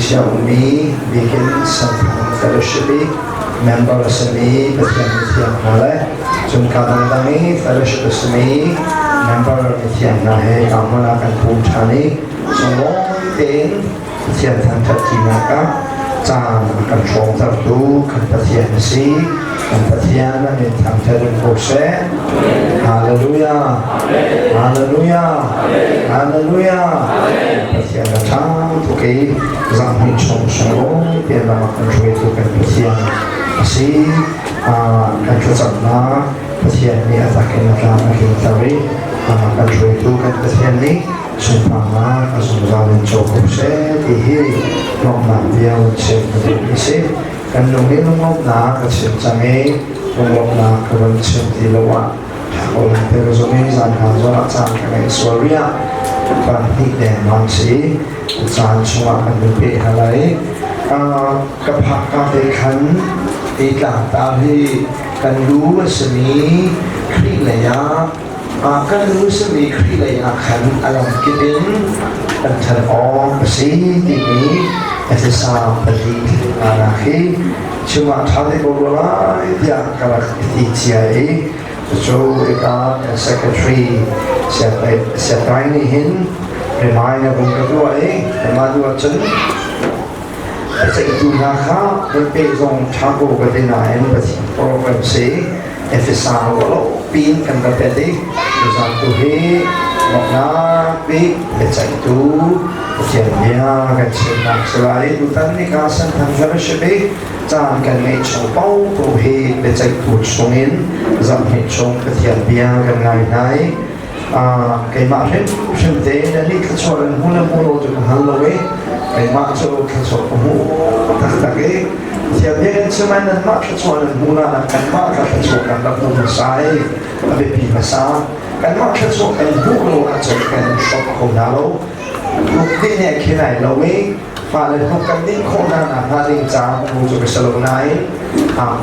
Malaysia ummi bikin Santhang Fellowship i member a simi Pathian mithiang hna le cun ka dangdang i fellowship a simi member mithiang hna he ka hmun ah kan pum ṭhan i sunglawi tein Pathian thangṭhat ṭinak ah caan a kan hrawmtertu kan Pathian a si. Kan Pathian a min thangṭhat in ko seh. Hallelujah. Hallelujah. Hallelujah. Pathian a ṭha tuk i zarhhnih chung sunglawi tein lam a kan hruaitu kan Pathian a si. Kan thlacamnak Pathian nih a tak in a tlam a tlinter i kan hruaitu kan Pathian nih sunparnak a zungzal in co ko seh ti hi lawmhnak bia un chim ka duhmi si. Kan lung i lunglawmhnak ka chim cang i lunglawmhnak ka van chim ti lo ah Holland te ka zong i zan hlan zong ah caan ka ngeih sual riah kan hnih dengmang si caan chungah kan nu pe hna lai. Ka phak ka te khan hi tlangtar hi kan lu a simi Khrih lei ah kan lu simi Khrih lei ah khan a lamkip in kan ṭhan awk a si timi Efesa pali thilnganak hi chungah ṭha te ko rua lai tiah ka rak ti cia i cucu ika kan secretary Siatai nih hin remind a vun ka tuah i kanmah duh ahcun a ceihtu hna kha kan peh zong ṭha ko ka ti nain Pathian program si Efesa lo piin kan va pet i tuzaan tu hi lawmhnak bik biaceihtu Pathian bia kan chimnak si lai. Tutan ni ka Santhang Fellowship i caan kan ngeih chung paohpaoh hi biaceihtu chungin zarhhnih chung Pathian bia kan ngai hna i keimah hrimhrim te na nih thluachuah in hmu le hmu lo cu ka hngal lo i keimah cu thluachuah ka hmu taktak i Pathian bia kan chim ai nanmah thluachuah nan hmu na kanmah kha thluachuah kan rak hmu hmasa i a biapi hmasa kanmah thluachuah kan hmuh lo ahcun kan hrawk kho hna lo hnuk ding he khin ai lo i fale hnuk kan ding khawh hna nakhnga ding caah hmu cu ka si lo nain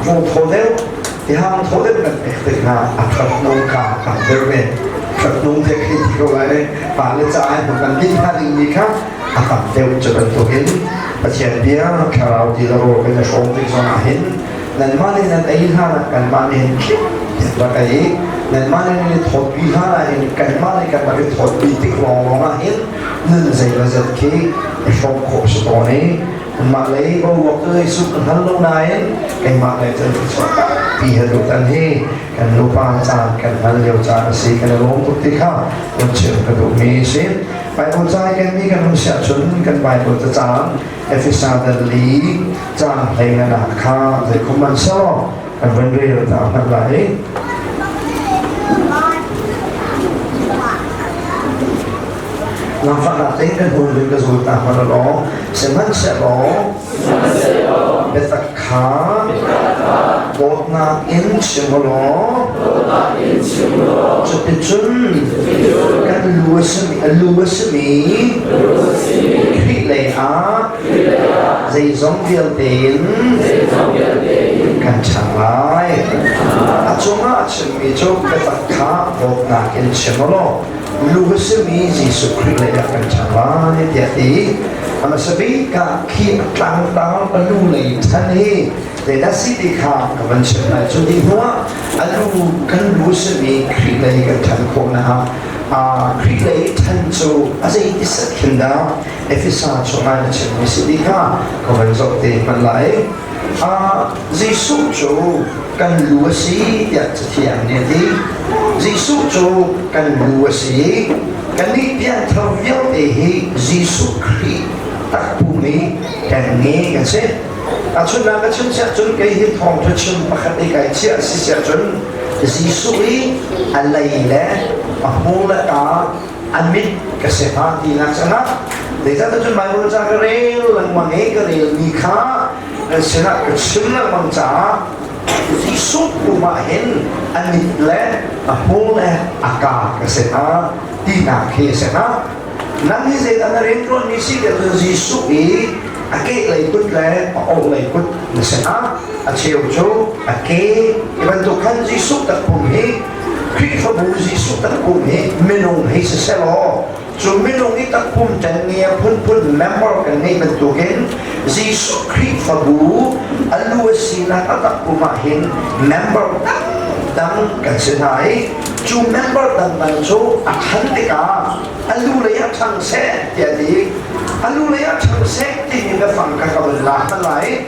hmu thaw deuh tihang thaw deuh kan pek tik hna a that nung ka tam deuh ve that nung te khi ti ko lai fale caah hnuk kan ding hna ding mi kha a tam deuh cu bantukin Pathian bia thlarau ti le rawl kan i hrawm tik zong ah hin nanmah nih nan ei hlan ah kanmah nih hin rak ei nanmah nih nan i thawtpi hlan ah hin kanmah nih kan rak i thawtpi tik lawnglawng ah hin nun zeimawzat khi i hrawm khawh si tawn i anmah lei boruak cu zeisup ka hngal lo nain keimah lei cun thluachuah tampi he tutan hi kan nupa caan kan hman lio caan a si kan i lawm tuk ti kha hun chim ka duhmi a si. Bible ca i kenmi kan hun si ahcun kan Bible cacang Efesa dal li caang hlei nga nak kha zeikhum man selaw kan van rel ta hmanh lai. Langfahnak tein kan hun vin ka zul ta hmanh law sihmanhsehlaw biatak kha dawtnak in chim u law cuticun kan lu a simi a lu a simi Khrih lei ah zeizong vialte in kan ṭhang lai. A cungah a chimmi cu biatak kha dawtnak in chim u law lu a simi Jesuh Khrih lei ah kan ṭhang lai tiah a ti. A hmasa bik ah khi a tlangtar a lu lei ṭhan hi zeidah si ti kha ka van chim lai. Cu ti hnuah a lu kan lu a simi Khrih lei kan ṭhan khawhnak Khrih lei ṭhan cu a zeiti set khin dah Efesa chungah na chimmi si ti kha ka van zoh te hmanh lai. Jesuh cu kan lu a si tiah Cathiang nih a ti. Jesuh cu kan lu a si. Kannih piangthar vialte hi Jesuh Khrih takpum i kan nge kan si. Ahchunnak ka chim siah cun kei hi thawngṭha chim pakhat i kai chiah si siah cun Jesuh i a lei le a hmur le ka a mit ka si hnga tinak cangah zeicahtiah cun Baibal ca ka rel lengmang i ka relmi kha nan sinah ka chim lengmang caah Jesuh pum ah hin a mit le a hmur le a ka ka si hnga tinak khi a si hnga. Nang hi zeidah na rianṭuanmi si tiah cun Jesuh i a kehlei kut le a orhlei kut na si hnga. A cheu cu a ke ti bantuk khan Jesuh takpum hi. Khrihfabu Jesuh takpum hi minung hei si selaw cu minung i takpum ṭengnge a phunphun member kan ngeih bantukin Jesuh Khrihfabu a lu a sinak a takpum ah hin member dangdang kan si hna i cu member dangdang cu a ṭhan tikah a lu lei ah ṭhang seh tiah ti. A lu lei ah ṭhang seh timi biafang kha ka vun lak hna lai.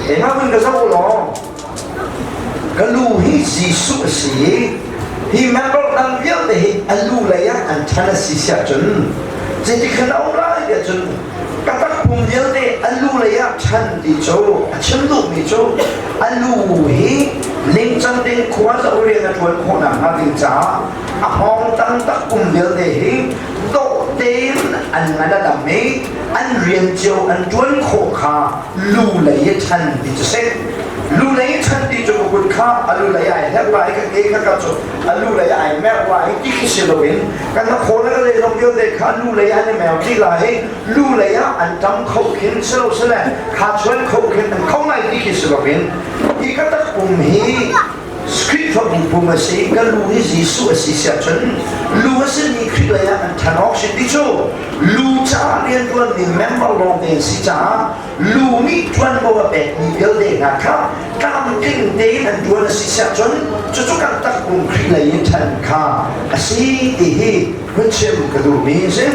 Keimah vun ka zoh law ka lu hi Jesuh a si i hi member dang vialte hi a lu lei ah an ṭhan a si siah cun zeitik khan a um lai tiah cun ka takpum vialte a lu lei ah ṭhan ti cu a chim duhmi cu a lu hi ningcang tein khua zoh rian a ṭuan khawh nakhnga ding caah a hngawng tang takpum vialte hi dawh tein an ngan a dam i an rian cio an ṭuan khawh kha lu lei i ṭhan ti cu si. Lu lei i ṭhan ti cu ka kut kha a lu lei ai herh lai, ka ke kha ka cu a lu lei ai merh lai ti khi si loin kan khaw le ka zeizong vialte kha lu lei an i mer dih lai, lu lei ah an ṭam kho khin si lo sile kha chuan kho khin an kho lai ti khi si loin hi ka takpum hi Khrihfabu pum a si, ka lu hi Jesuh a si siah cun lu a simi Khrih lei ah an ṭhan awk si ti cu lu caah rianṭuanmi member lawng te an si caah lu nih ṭuanvo a pekmi vialte hna kha tlamtling tein an ṭuan a si siah cun cucu kan takpum Khrih lei in ṭhan kha a si ti hi hun chim ka duhmi a si.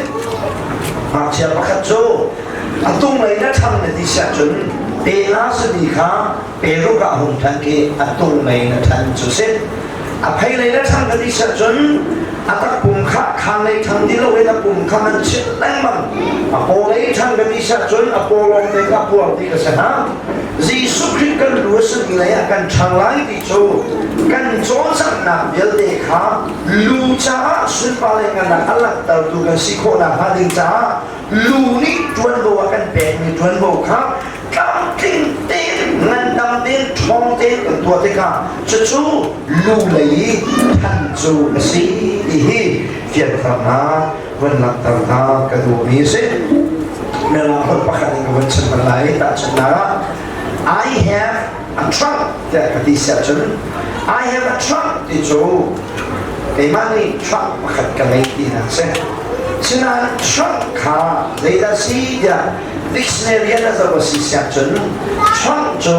Ngakchia pakhat cu a tung lei na ṭhang na ti siah cun pe nga simi kha Peruk ah hung ṭhan khi a tung mei na ṭhan cu si. A phei lei na ṭhan ka ti ser cun a takpum kha khaan lei ṭhan ti loin a pum kha man chit lengmang. A paw lei ṭhan ka ti ser cun a paw lawng te kha puar ti ka si hnga. Jesuh Khrih kan lu a simi lei ah kan ṭhang lai ti cu kan cawlcanghnak vialte kha lu caah sunpar le ngannak a langhtertu kan si khawh nakhnga ding caah lu nih ṭuanvo a kan pekmi ṭuanvo kha tlamtling tein ngandam tein ṭhawng tein kan tuah tikah cucu lu lei i than cu a si ti hi fianternak vun langhternak ka duhmi a si. Mirang holh pakhat in ka vun chim hman lai. Tahchunhnak ah I have a trunk tiah ka ti siah cun I have a trunk ti cu keimah nih trunk pakhat ka ngei tinak a si. Sinain trunk kha zeidah si tiah dictionary ah na zoh a si siah cun trunk cu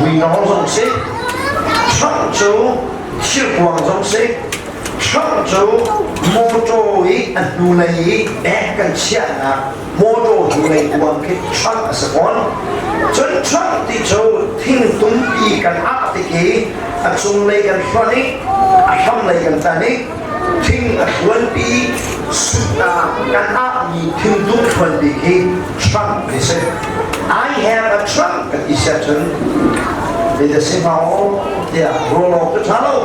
muinaw zong si, trunk cu thirkuang zong si, trunk cu motor i a hnulei i bag kan chiahnak motor hnulei kuang khi trunk a si fawn. Cun trunk ti cu thingtumpi kan ah tik i a cunglei kan hlonh i a hramlei kan tan i thing a hluanpi sutna kan ahmi thingtum hluanpi khi trunk ti si. I have a trunk kan ti siah cun zeidah si hnga tiah ruah awk cu ṭha lo.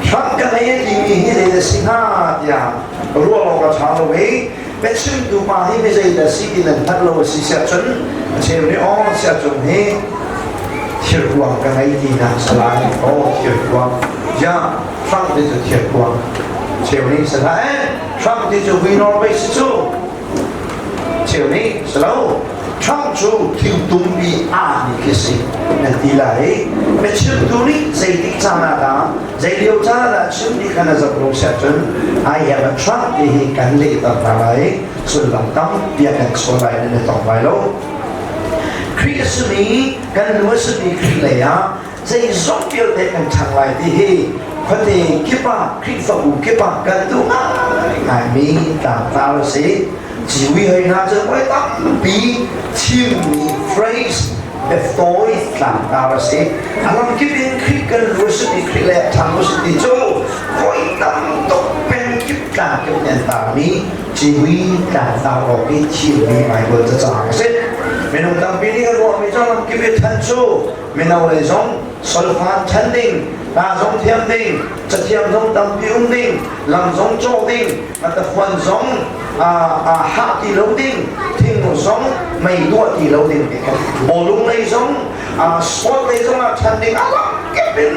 Trunk ka ngei a timi hi zeidah si hnga tiah ruah awk a ṭha lo i biachimtu pa hi mi zeidah si ti nan hngalh lo a si siah cun a cheu nih aw siah cung hi thirkuang ka ngei tinak salai aw thirkuang ja Trump ti cu thirkuang cheu nih si hlah eh Trump ti cu winor pei si cu cheu nih si lo Trump cu thingtumpi aa ni khi si nan ti lai biachimtu nih zeitik caan ah dah zei lio caan ah dah chim ti kha na zoh lo siah cun I have a Trump ti hi kan lehter hna lai sullam tampi a kan chawn lai nan i tong lai lo Khrih a simi kan lu a simi Khrih lei ah zeizong vialte kan ṭhang lai ti hi khuate kip ah Khrihfabu kip ah kan duh ngaingaimi tlangtar a si. Ciwi hoi hna cu voi tampi chimmi phrase biatawi tlangtar a si. A lamkip in Khrih kan lu a si ti Khrih le ṭhang a si ti cu voi tam tuk pengkip tlangkip nih an tarmi ciwi tlangtar awk i thimmi Baibal cacang a si. Minung tampi nih kan ruahmi cu lamkip i ṭhan cu mino lei zong solfa ṭhan ding, hla zong thiam ding, cathiam zong tampi um ding, lam zong cawh ding, tafuan zong hah ti lo ding, thingnu zong mei duah ti lo ding, bawlung lei zong sport lei zong ah ṭhan ding, a lamkip in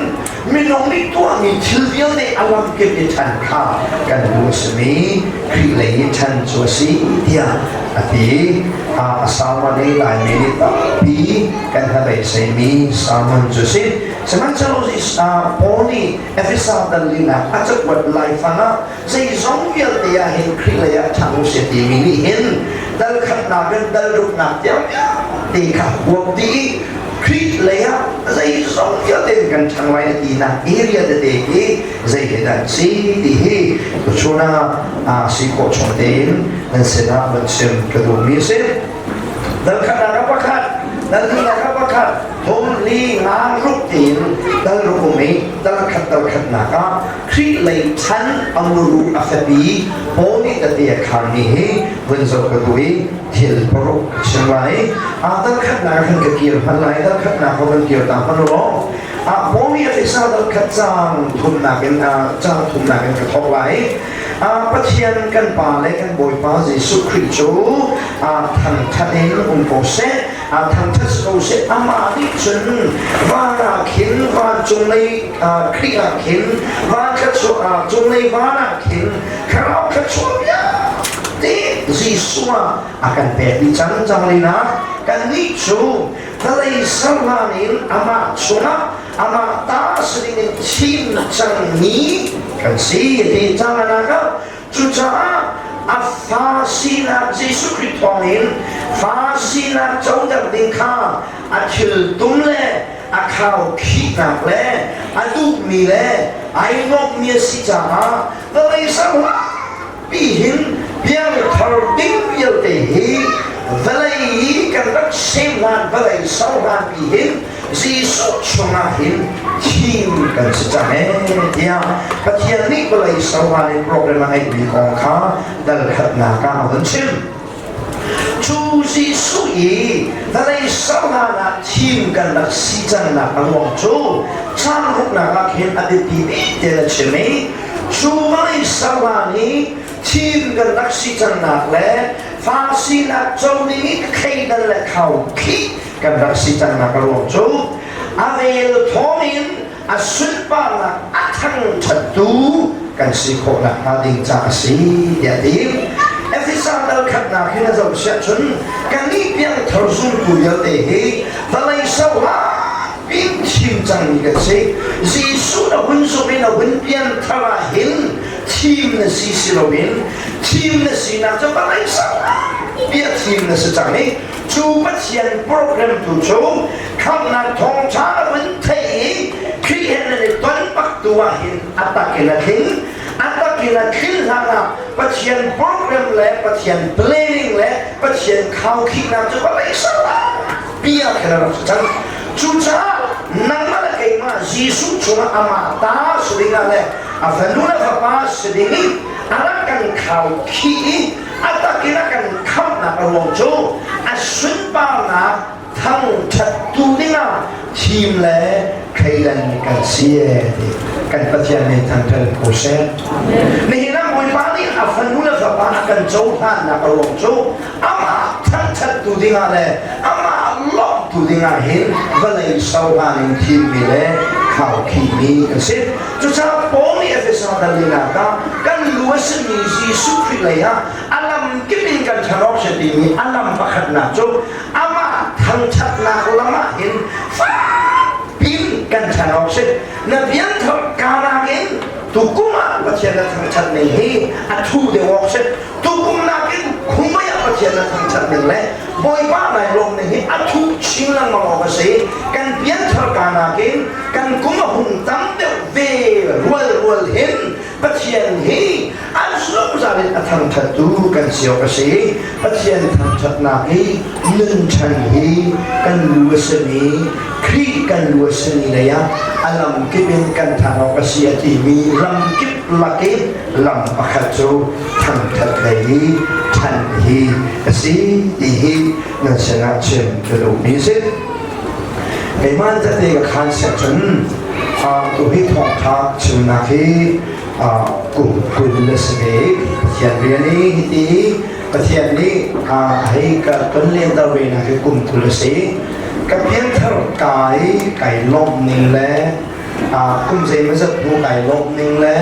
minung nih tuahmi thil vialte a lamkip i ṭhan kha kan duh a simi Khrih lei i ṭhan cu a si tiah a ti. A salmon i Laimi nih tampi kan hnabeiseimi salmon cu si. Sihmanhsehlaw Paul nih Efesa dal linak a cakuat laifang ah zeizong vialte ah hin Khrih lei ah ṭhang u sih timi nih hin dal khatnak in dal ruknak tiang vialte kha huap dih i Khrih lei ah zeizong vialte in kan ṭhang lai na tinak area tete hi zei hi dah si ti hi tuchun ah si khawh chung tein nan sinah van chim ka duhmi a si. Dal khatnak ah pakhat, dal hnihnak ah pakhat, thum li nga ruk tiin dal ruk um i dal khat dal khatnak ah Khrih lei chan a muru a fepi Paul nih tete a khaanmi hi vun zoh ka duh i thil paruk ka chim lai. Dal khatnak ah khan ka kir hman lai, dal khatnak ah van kir ta hmanh u law. Paul nih a fisa dal khat caang thumnak in caang thumnak in ka thawk lai. Pathian kan Pa le kan Bawipa Jesuh Khrih cu thangṭhat in um ko seh. Thangṭhat si ko seh. Amah nih cun van ah khin vancung lei Khrih ah khin van thluachuah cunglei van ah khin thlarau thluachuah vialte Jesuh ah a kan pek dih cang cang linak kannih cu vawlei serhlan in amah chungah amah ta si dingin thim cangmi kan si ti cang ah. Cucaah a fa sinak Jesuh Khrih thawngin fa sinak coter ding kha a thil tum le a khau khihnak le a duhmi le ai nuamhmi a si caah vawlei pi hin piangthar ding vialte hi vawlei i kan rak sem hlan vawlei ser hlan pi hin Jesuh chungah hin thim kan si cang ee tiah Pathian nih vawlei ser hlan in program a ngeihmi kong kha dal khatnak ah a vun chim. Cu Jesuh i vawlei ser hlan ah thim kan rak si cangnak a ruang cu caan ruknak ah khin a biapi bik te na chim i cu vawlei ser hlan i thim kan rak si cangnak le fa sinak co ding i thleidan le khau khih kan rak si cangnak a ruang cu a vel thawngin a sunparnak a thangṭhattu kan si khawh nakhnga ding ca a si tiah a ti. Efesa dal khatnak hin a zoh siah cun kannih piangthar zumtu vialte hi vawlei sohla pin thim cangmi kan si. Jesuh na hun zumh in na hun pianthar ah hin thim na si si loin thim na sinak cu vawlei sohla bia thim na si cang i cu Pathian program tu cu khamhnak thawngṭha a vun theih i Khrih he nan i ton bak tu ah hin a tak in a tling. A tak in a tlin hlan ah Pathian program le Pathian planning le Pathian khaukhihnak cu vawlei bia khin a rak si cang. Cucaah nangmah le keimah Jesuh chungah amah ta si dingah le a fanu le fapa si ding i a rak kan khaukhih i a tak in a kan khamhnak a ruang cu a sunparnak thangṭhattu dingah thim le thleidan kan si ti kan Pathian nih thangṭhat ko seh. Nihin ah Bawipa nih a fanu le fapa a kan cohlannak a ruang cu amah thangṭhattu dingah le amah lawmhtu dingah hin vawlei sohlan in thimmi le khaukhihmi kan si. Cucaah Paul nih Efesa dalinak ah kan lu a simi Jesuh Khrih lei ah a lam kip in kan ṭhan awk si timi a lam pakhatnak cu amah thangṭhatnak lam ah hin fakpin kan ṭhan awk si. Na pianthar kanak in tukum ah Pathian na thangṭhat ning hi a thu deuh awk si. Tukum nakin khumai ah Pathian na thangṭhat ning le Bawipa nai lawm ning hi a thu chin lengmang awk a si. Kan pianthar kanak in kan kum a hung tam deuh ve rual rual hin Pathian hi an zungzal in a thangṭhattu kan si awk a si. Pathian thangṭhatnak hi nunchan hi kan lu a simi Khrih kan lu a simi lei ah a lam kip in kan thang awk a si a timi ram kip lak i lam pakhat cu thangṭhat lei i ṭhan hi a si ti hi nan sinah chim ka duhmi a si. Keimah tete ka khan siah cun tu hi thawngṭha chimnak hi kum 20 a si ve. Pathian rian i hiti Pathian nih hei ka ton lenter ve nak hi kum 20 a si. Ka pianthar kai kai lawmh ning le kum zeimawzat hnu kai lawmh ning le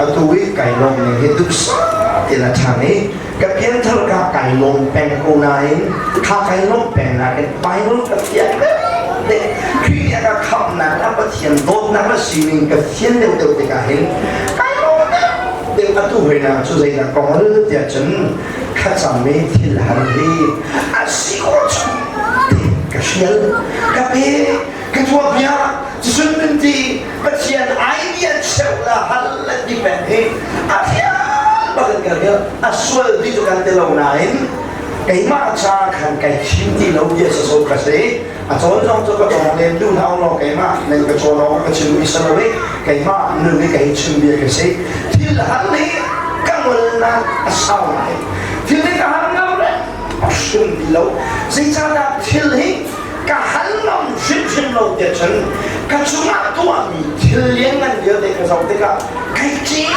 atu i kai lawmh ning hi duhsah. tin a ṭhang i ka pianthar ka kai lawm peng ko nain kha kai lawm peng nakin Bible ka fiang deuh Khrih nih a ka khamhnak le Pathian dawtnak le sining ka fian deuh deuh tikah hin kai lawm deuh deuh. Atu hoinak cu zeidah kong al tiah cun thlacam i thil har hi a si khawh chung ka hrial, ka pe, ka tuah piak. Cucun min ti Pathian idea cheuh la hal le ti peng hi a thiam bakin ka hrial. A sual ti cu kan ti lo nain keimah ca khan kai thim ti lo bia so ka si. A cawn zong cu ka cawng len duh hlah law keimah nan ka cawn awk ka chim mi si lo i keimah nun i kei chim bia ka si. Thil hal hi ka ngolnak a sau ngai. Thil hi ka hal ngam le hrim ti lo. Zeicahdah thil hi ka hal ngam hrimhrim lo tiah cun ka cungah tuahmi thil lianngan vialte ka zoh tikah kai cin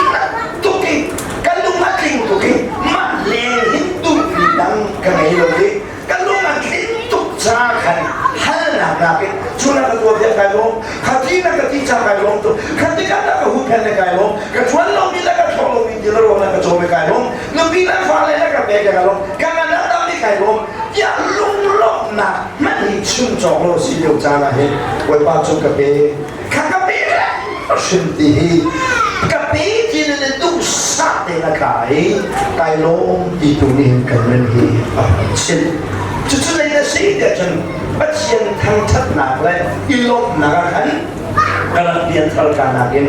tuk i ka lung a tling tuk i mah leng hin duhmi dang ka ngei lo i ka lung a tlin tuk ca khan halnak nakin cu na ka tuah piak kai lawm, kha ti na ka ti ca kai lawm tuk, kha tikah na ka huhphenh le kai lawm, ka ṭuan lomi le ka thawh lomi ti le rawl na ka cawm i kai lawm, nupi le fale na ka pek kai lawm, ka ngan a dam i kai lawm tiah lunglawmhnak hmanh hi chim cawk lo si lio caan ah hin Bawipa cu ka pe, kha ka pe hrim ti hi ka pe ti na duhsah te na tla i kai lawm ti tu nih hin kan nun hi a hman chin. Cucu zei na si tiah cun Pathian thangṭhatnak le i lawmhnak ah khan ka rak pianthar ka nakin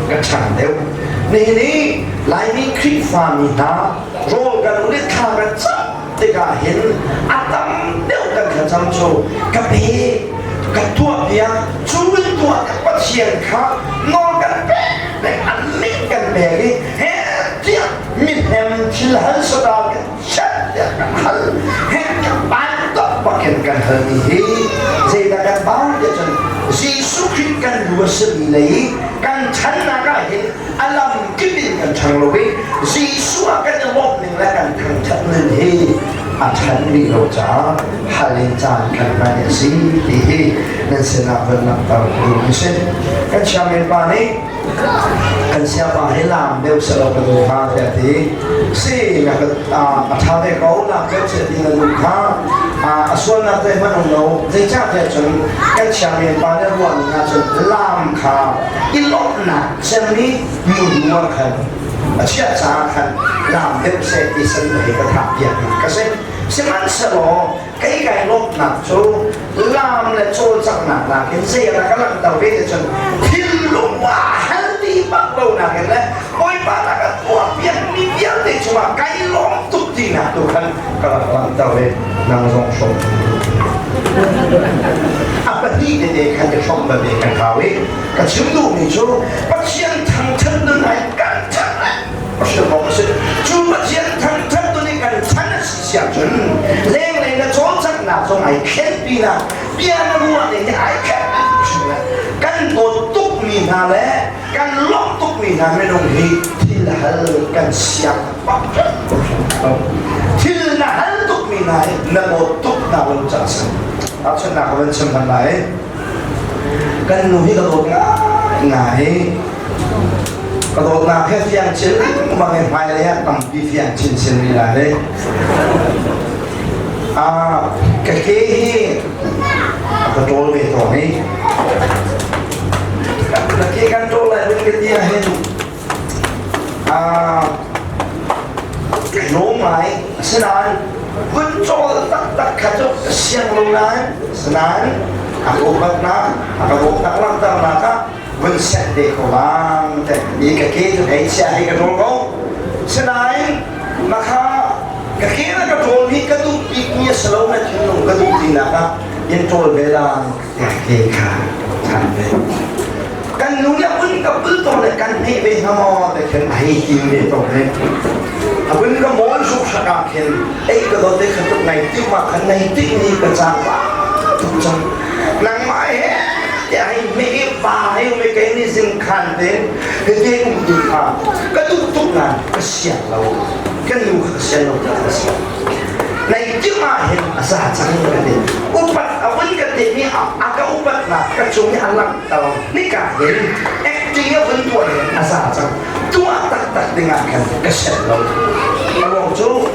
ka ṭhang deuh. Nihin i Laimi Khrihfami hna rawl kan ul i thla kan cam tikah hin a tam deuh kan thlacam cu ka pe, ka tuah piak, cu kan tuah Pathian kha nawl kan pek le an min kan pek i he tiah mihnem thil hal sadal kan chat tiah kan hal he ban tok bakin kan hal mi hi zeidah kan ban tiah cun Jesuh Khrih kan lu a simi lei kan channak ah hin a lam kip in kan ṭhang lo i Jesuh ah kan i lawmh ning le kan thangṭhat ning hi a ṭhan rih lo caah hal in caan kan hman a si ti hi nan sinah van langhter duh a si. Kan chairman pa nih kan siapa hi laam deuh selaw ka duh hnga tiah ti si na ka a ṭha ve ko. Laam deuh seh ti na duh kha a sualnak zeihmanh um lo. Zeicah tiah cun kan chairman pa nih ruah ning ahcun laam kha i lawmhnak cemmi muhnu ah khan a chiah caah khan laam deuh seh ti san hei ka thah piak ka si. Sihmanhsehlaw kei kai lawmhnak cu laam le cawlcanghnak nakin zei ah ka langhter ve ti cun thinlung ah hal ti bak lo nakin le Bawipa na ka tuah piakmi vialte cungah kai lawm tuk tinak tu khan ka rak langhter ve. Nang zong hrawm a pahnih tete khan i hrawm ve kan hau i ka chim duhmi cu Pathian thangṭhat nun ai kan ṭhat a si. Cu Pathian thangṭhat nun i kan chan a si siah cun lenglei na cawlcanghnak zong ai khen pinah bia na ruah ning hi ai khen kan dawt tukmi hna le kan lawmh tukmi hna minung hi thil hal kan siang bak. Thil na hal tukmi hna hi na dawt tuk hna lo ca a si. Tahchunhnak ka van chim hmanh lai. Kan nu hi ka dawt ngai. Ka dawtnak he fiang chin lengmang in hmailei ah tampi fiang chinchin rih lai. Ah, ka ke hi a ka ṭawl ve tawn i ka ke kan ṭawl lai vun ka ti ahhin ah kai lawm ngai. Asinain vun cawl taktak kha cu ka siang lo nain, asinain a ka upatnak, a ka dawtnak langhternak ah vun set te ko lang te i ka ke cu hei chia hei ka ṭawl ko. Sinain makha ka ke na ka ṭawl hi ka duh bikmi a si lo, na thinlung ka duh tinak ah in ṭawl ve lang ka ke kha than ve. Kan nu nih a vun ka pul tawn le kan hmeh ve hnga maw te khin a hei tim ve tawn he. A vun ka mawl hruk hrak ah khin ei ka dawt te kha tuk nai tim ah khan nai tih ni ka cang ba tuk cang nangmah he tiah hei hmeh i pa hei um i kei nih zing khan te hiti um ti kha ka duh tuk nain ka siang lo, kan nu kha ka sian lo tiah ka siang nai timh ah hin a za cang ka ti. Upat a vun ka ti mi a ka upatnak ka cung i a langhter nika hin acting a vun tuah hin a za cang, tuah taktak. taktak ding ah khan ka set lo. A ruang cu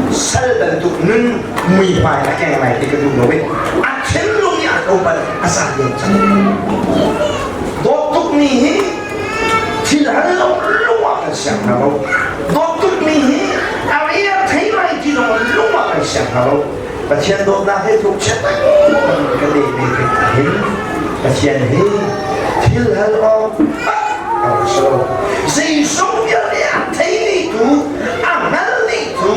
sal bantuk nun muihmai a keng lai ti ka duh lo i a thinlung i a ko bal a sa diam cang. Dawt tukmi hi thil hal lo lung ah kan siang hna lo. Dawt tukmi hi a rian thei lai ti zong lung ah kan siang hna lo. Pathian dawtnak hi tluk chiat ka te ve tik hin Pathian hi thil hal awk a si lo. Zeizong vialte a theimi tu, a hngal tu,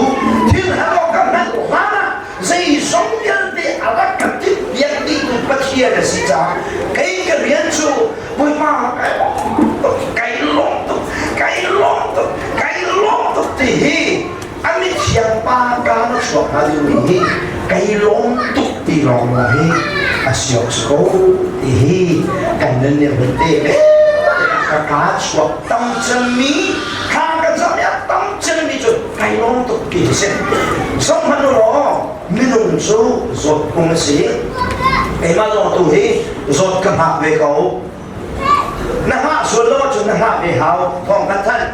thil hal awk a hngalh hlan ah zeizong vialte a rak ka timhpiak dihtu Pathian a si caah kei ka rian cu Bawipa kai lawm tuk, kai lawm tuk, kai lawm tuk, kai lawm tuk ti hi a mithiang pa ka na chuak hnga dingmi hi kai lawm tuk ti lawng maw hi a si awk si ko ti hi kan nun nih hun te ka ka chuak tam cemmi kha ka cam ya tam cemmi cu kai lawm tuk ti si song hmanh law minung cu zawt phung a si keimah zong tu hi zawt ka hngak ve ko na hngah sual lo ahcun na hngah ve hau thawng kan thanh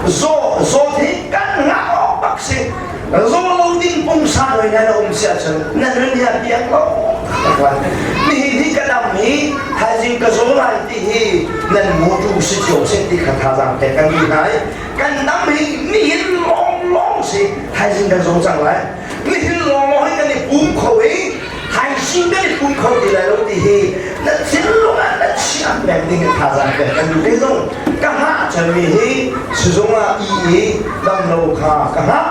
zaw zawt hi kan ngah awk bak si zaw lo ding pungsan hoi na um si ahcun na nun hi a piang lo nihin hi ka dam hi thaizing ka zaw lai ti hi nan mutu si cio seh ti kha thazaang pek kan duh hna i kan dam hi nihin lawng lawng si thaizing kan zaw cang lai nihin lawng lawng hi kan i pum kho i thaizing kan i pum kho ti lai lo ti hi na thinlung ah na chiah peng ding in thazaang pek kan duh te zong ka hngah cemmi hi sizung ah i i dam lo kha ka hngah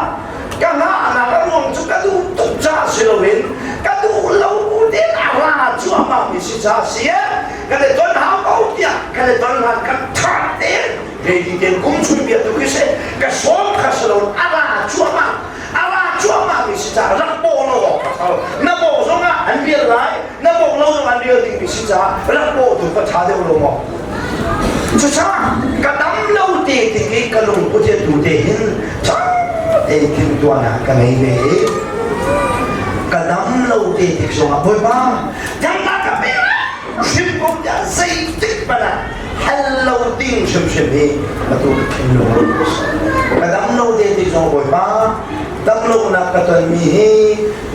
ka hngahnak a ruang cu ka duh tuk caah si loin ka duh lo tein a ra cuahmah mi si caah si kan i ton hau ko tiah kan i ton hlan kan tha tein ready tein kum chung bia tu khi si ka sawm kha si lo a ra cuahmah a ra cuahmah mi si caah rak bawh lo awk ka thal na bawh zongah an rial lai na bawh lo zong an rial ding mi si caah rak bawh tu ka tha deuh lo maw cucaah ka dam lo te tik i ka lungput hi tu te hin tha te timhtuahnak ka ngei ve i ka dam lo te tik zongah Bawipa damnak ka pe hrim ko tiah zeitik hmanh ah hal lo ding hrimhrim hi atu ka thinlung ka dam lo te tik zong Bawipa damlonak ka tonmi hi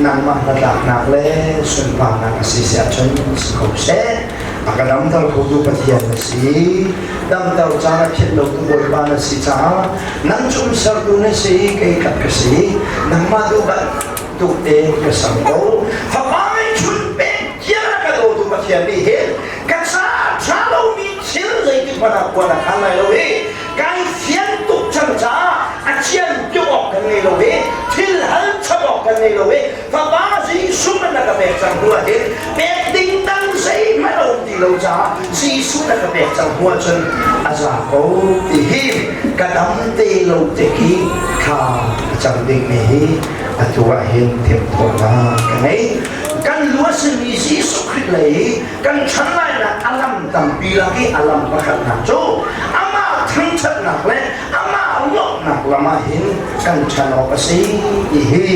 nangmah hnatlaknak le sunparnak a si si ahcun si ko seh. A ka damter khotu Pathian na si. Damter caan a philh lotu Bawipa na si caah nang cu sertu na si kei kat ka si. Nangmah duh bantuk tein ka ser ko. Fapa ngeihchun pek tiang a ka dawtu Pathian nih hin ka caah ṭha lomi thil zeitik hmanh ah kuan a khan lai lo i kai fian tuk cang caah a cian tuk awk kan ngei lo i thil hal chap awk kan ngei lo i fapa Jesuh man na ka pek cang hnu ah hin pek ding dang zeihmanh a um ti lo caah Jesuh na ka pek cang hnu ahcun a za ko ti hi ka dam te lo te khi thla a cam ding mi hi atu ah hin timhtuahnak ka ngei. Kan lu a simi Jesuh Khrih lei kan chan lainak a lam tampi lak i a lam pakhatnak cu amah thangṭhatnak le amah lawmhnak lam ah hin kan ṭhan awk a si ti hi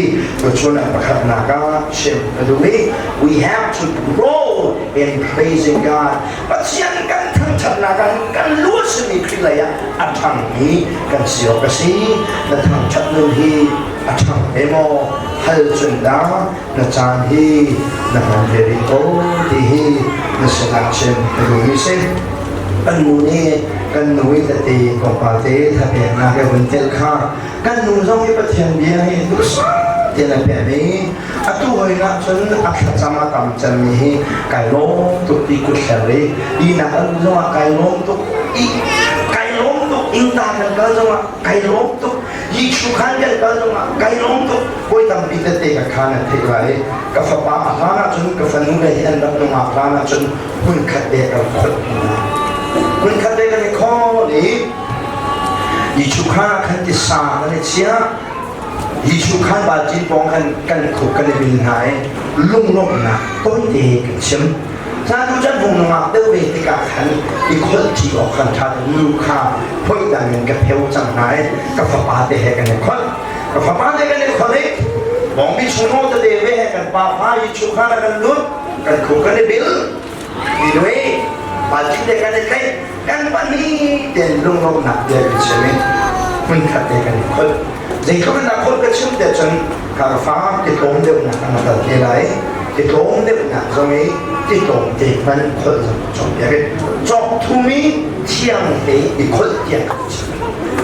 tuchun ah pakhatnak ah chim ka duh i we have to grow in praising God. Pathian kan thangṭhatnak ah kan lu a simi Khrih lei ah a ṭhangmi kan si awk a si. Na thangṭhat nun hi a ṭhang ve maw? Hal cun dah na caan hi na hman ve rih ko ti hi na sinah chim ka duhmi si. Kan nu nih kan nu i tete tlawmpal te thapeknak he vun tel kha kan nu zong hi Pathian bia hi duhsah tein a pek i atu hoi ah cun a thlacam a tam cemmi hi kai lawm tuk ti kut hler i ihnak an zongah kai lawm tuk i kai lawm tuk ingta kan kal zongah kai lawm tuk Jesuh khan kan kal zongah kai lawm tuk. Voi tampi tete ka khan an theih lai. Ka fapa a hlan ahcun ka fanu le hi an rak nungak hlan ahcun hmunkhat te kan khawt hna. Hmunkhat te kan i khawl i Jesuh khan ah khan tisa kan i chiah. Jesuh khan balcin pawng khan kan khuk kan i bil hna i lunglawmhnak tawite kan chim. Hla tu can hung nungak deuh ve tikah khan i kholh ṭi awk khan ṭha nu kha phoih dang in ka pheu cang hna i ka fapa te he kan i kholh. Ka fapa te kan i kholh i bawngbi chung tete ve he kan pa fa i chukhan ah kan lut kan khuk kan i bil. Anyway, Balti te kan i tlaih kan pahnih tein lunglawmhnak bia kan chim i hmunkhat te kan i kholh. Zeitluk in dah kholh ka chim te cun karfa ti tlawm deuhnak an kal te lai. Ti tlawm deuhnak zong i ti tlawm te hman kholh zong cawk piak i cawk thumi thiang te i kholh tiang kan chim.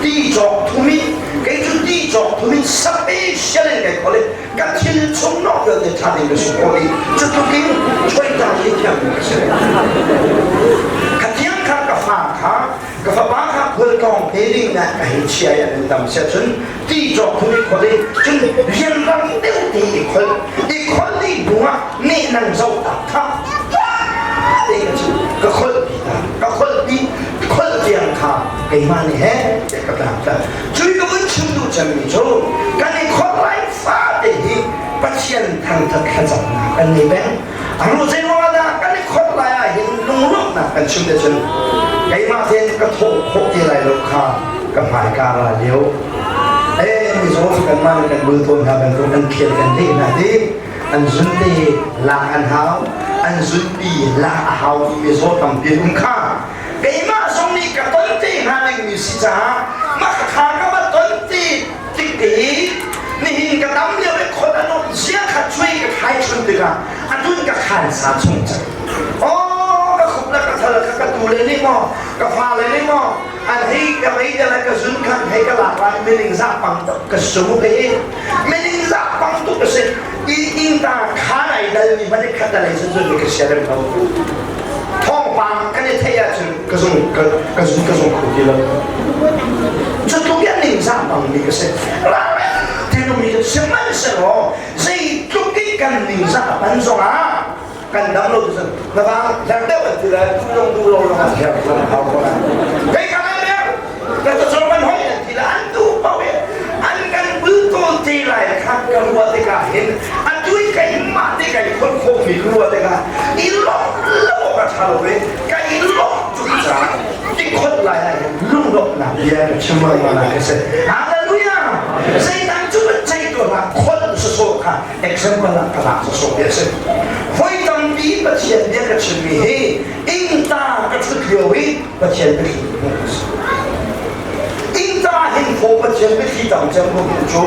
Ti cawk thumi kei cu ti cawk thumi special in kai kholh i ka thil chung nok vialte ṭha ding ka si ko i cutluk in choita hi thiam ka si. Ka tiang kha ka fa kha ka fapa kha khualtlawng te ding na ka hei chia i an dam sia cun ti cawk thum i khol i cun rianrang deuh te i khol i khol dih hnu ah neh nang zoh tak kha te ka cu ka khol pi ta ka khol pi khol tiang kha keimah nih he ka tlang ta cui ka vun chim duh cemmi cu kan i khol lai fate hi Pathian thangthat thlacamnak kan nei peng. Anu zeiruangah dah kan i khol lai ah hin lunglawmhnak kan chim te cun keimah tein ka thawh khawh te lai lo kha ka hmaika ra lio. Eh mizaw cu kanmah nih kan bul tawn hna bantuk an khel kan leh hna ti an zunte lak an hau an zunpi lak a hau mi mizaw tampi an um kha keimah zong nih ka ton te hnga dingmi si caah mah kha ka va ton te tik i nihin ka dam lio i khon an um zia kha chui ka khai chun tikah atun ka khan sa chung cang oh ka khup la ka thal ka ka tu le nih maw ka fa le nih maw an hei ka mei de la ka zun khan hei ka lak lai mening za pang tuk ka sumu he mening za pang tuk ka si i ing ta khan ai dal mi man khat da lei zun zun ka sia rem lo thawngpang kan i theih ahcun ka zung ka ka zung ka zung kho ti lo cutluk in ningzah bangmi ka si tinumi sihmanhsehlaw zeitluk in kan ningzah a pan zongah kan dam lo tu na vang her deuh an ti lai tu dong du lo long an her kan hau ko lai kei ka lai ber ka ta chor man hoi an ti la an tu pau an kan bul tawl te lai kha ka ruah tikah hin atu i keimah te kai khon khawhmi ka ruah tikah i lawmh lo awk a ṭha lo i ka i lawmh tuk caah ti khon lai ah hin lunglawmhnak bia ka chim lengmang ka si. Hallelujah! Zeitan cu kan ceih ko hna khon sawsawh kha example ah ka lak sawsawh bia si. Voi tampi Pathian bia ka chimmi hi ingta ka ṭhut lio i Pathian biathli ka hmuh si. Ingta hin phaw Pathian biathli tam cem ko cu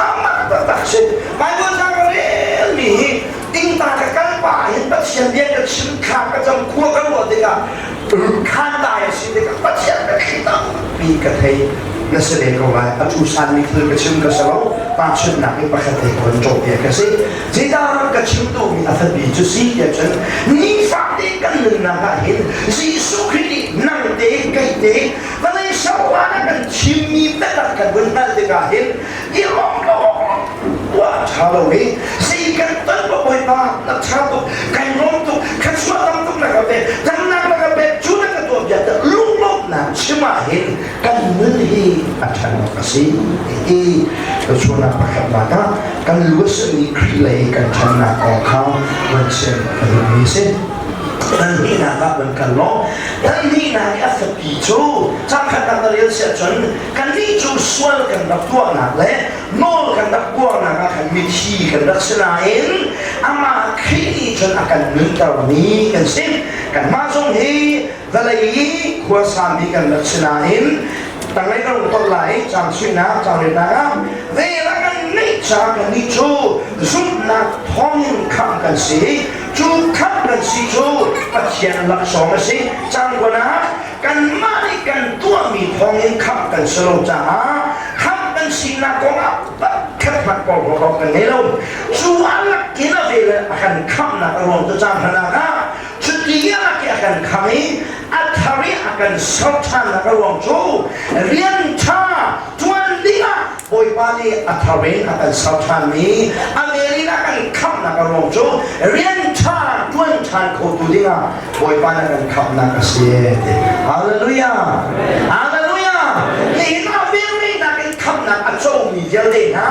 amak taktak si. Bible ca ka relmi hi ingta ka kal pah hin Pathian bia ka chim thla ka cam khua ka ruah tikah khan dai a si tikah Pathian biathli tampi ka thei na si ve ko lai. A tu sanmi thil ka chim ka si lo. Tahchunhnak in pakhat te ka van cawpiak ka si. Zeidah ka chim duhmi a thatmi cu si tiah cun nifate kan nunnak ah hin Jesuh Khrih nih nang te kei te vawlei serhlan ah kan chimmi biatak kan vun hngalh tikah hin i lawm lo tuah ṭha lo i zei kan ton pa Bawipa na ṭha tuk kai lawm tuk thluachuah tam tuk na ka pek damnak na ka pek cu na ka tuah bia lunglawmhnak chim ah hin kan nun hi a ṭhan awk a si ti tuchun ah pakhatnak ah kan lu a simi Khrih lei kan ṭhannak kong kha van chim ka duhmi a si. Pahhnihnak ah van kal law pahhnihnak i a fapi cu cangkhatnak na rel si ahcun kannih cu sual kan rak tuahnak le nawl kan rak buarnak ah khan mithi kan rak si nain amah Khrih nih cun a kan nuntermi kan si. Kanmah zong hi vawlei i khuasami kan rak si nain tanglei kan rung tolh lai cang suinak cang retnak ah vel a kan neih caah kannih cu zumhnak thawngin khamh kan si cu khamh kan si cu Pathian laksawng a si cang ah kanmah nih kan tuahmi thawngin khamh kan si lo caah khamh kan sinak kongah pakhat hmanh porhlawt awk kan ngei lo cu a lakin a vel a kan khamhnak a ruang cu cang hranak ah Cuti a a kan kham i a thar i a kan ser ṭhannak a ruang cu rian ṭha ṭuan dingah Bawipa nih a thar in a kan ser ṭhanmi a vel in a kan khamhnak a ruang cu rian ṭha ṭuan ṭhan khotu dingah Bawipa nih a kan khamhnak a si. Hallelujah! Hallelujah! Nihin ah velngeihnak in khamhnak a comi vialte hna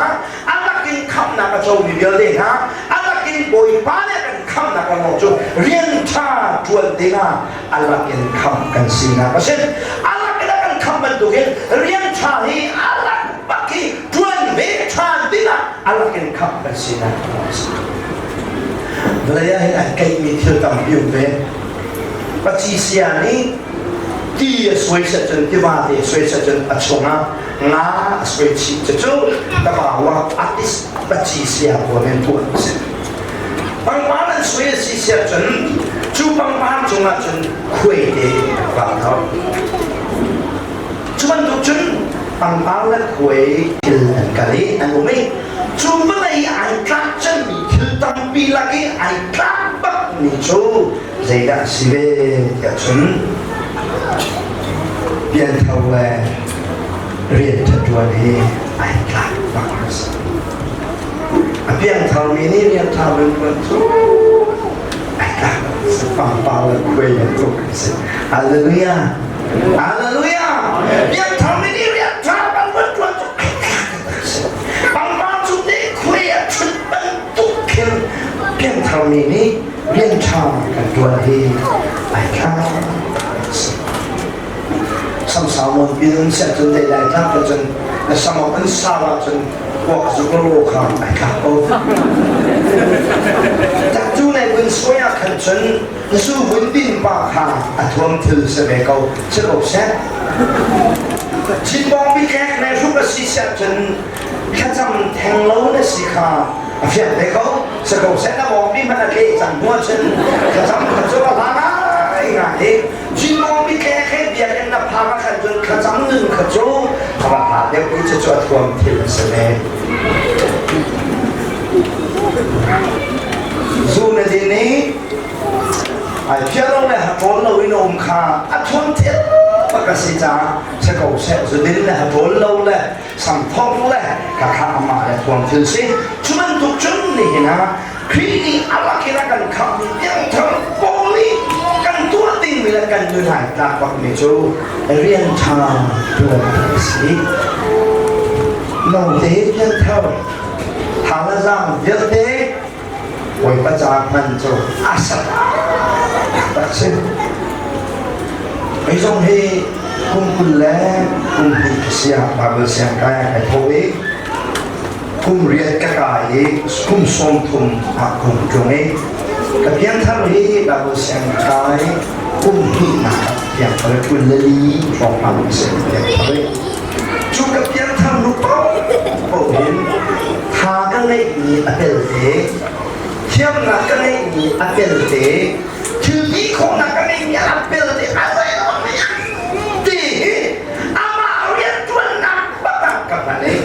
a lakin khamhnak a comi vialte hna a lakin Bawipa nih a kan khamhnak a ruang cu rian ṭha ṭuan dingah a lakin khamh kan sinak a si. A lakin a kan khamh bantukin rian ṭha hi a lak bak hi ṭuan ve ṭhan dingah a lakin khamh kan sinak a si. Vawlei ah hin an keihmi thil tampi um ve. Pacisia nih ti a suai set cun tiva te suai set cun a chungah nga a suai chih cucu tabawa artist pacisia pawl in tuah a si. Pangpar an suai a si siah cun cu pangpar cungah cun khuai te va thor. Cu bantuk cun pangpar le khuai thil an kal i an um i cu vawlei ai tlak cemmi thil tampi lak i ai tlak bakmi cu zeidah a si ve tiah cun pianthar le rian ṭhatṭuan hi ai tlak bak a si. A piangtharmi nih rian ṭha rianṭuan cu ai tlak si pangpar le khuai bantuk a si. Hallelujah! Hallelujah! Piangtharmi nih rian ṭha kan rianṭuan cu ai tlak a si. Pangpar cu nih khuai a ṭhut bantuk khin piangtharmi nih rian ṭha kan ṭuan hi ai tlak a si. Samsau nawn pin siah cun dei lai tlak te cun na samok an sau ahcun kuak zuk lo kha ai tlak ko. Tak cu nai vun suai ah khan cun zu vun din pa kha a thuam thil si ve ko si ko seh. Chinbawng bi tlek le hruk a si siah cun thlacam theng lo na si kha a fiang ve ko. Si ko seh na bawng bi hmanh a tleh cang hnu ahcun thlacam kha cu a hla ngai ngai. Chinbawng bi tlek he biakinn na phak ah khan cun thlacam nun kha cu a va hla deuh i cucu a thuam thil a si ve. Zu na din i ai phiah lo le haṭawl lo in a um kha a thuam thil bak a si caah si ko seh zudin le haṭawl lo le samthong le khakha amah le thuam thil si. Cu bantuk cun nihin ah Khrih nih a lak in a kan khamhmi piangthar pawl nih kan tuah dingmi le kan nun ai tlak bakmi cu rian ṭha ṭuan a si. Note piangthar tha le zaang vialte Bawipa ca hman cu a sak tak si. Hei zong hi kum 20 le kum hnih ka sia Bible siang kai ah kai thawh i kum riat ka kai i kum 30 ah kum tlung i ka piangthar hi Bible siang ka kai kum hnihnak ah piangthar 24 hrawng a si piangthar i cu ka piangthar nu paoh hin tha ka ngeihmi a pelte thiamnak ka ngeihmi a pelte thil ti khawhnak ka ngeihmi a pelte a zei ti hi amah rianṭuannak bak ah ka hman i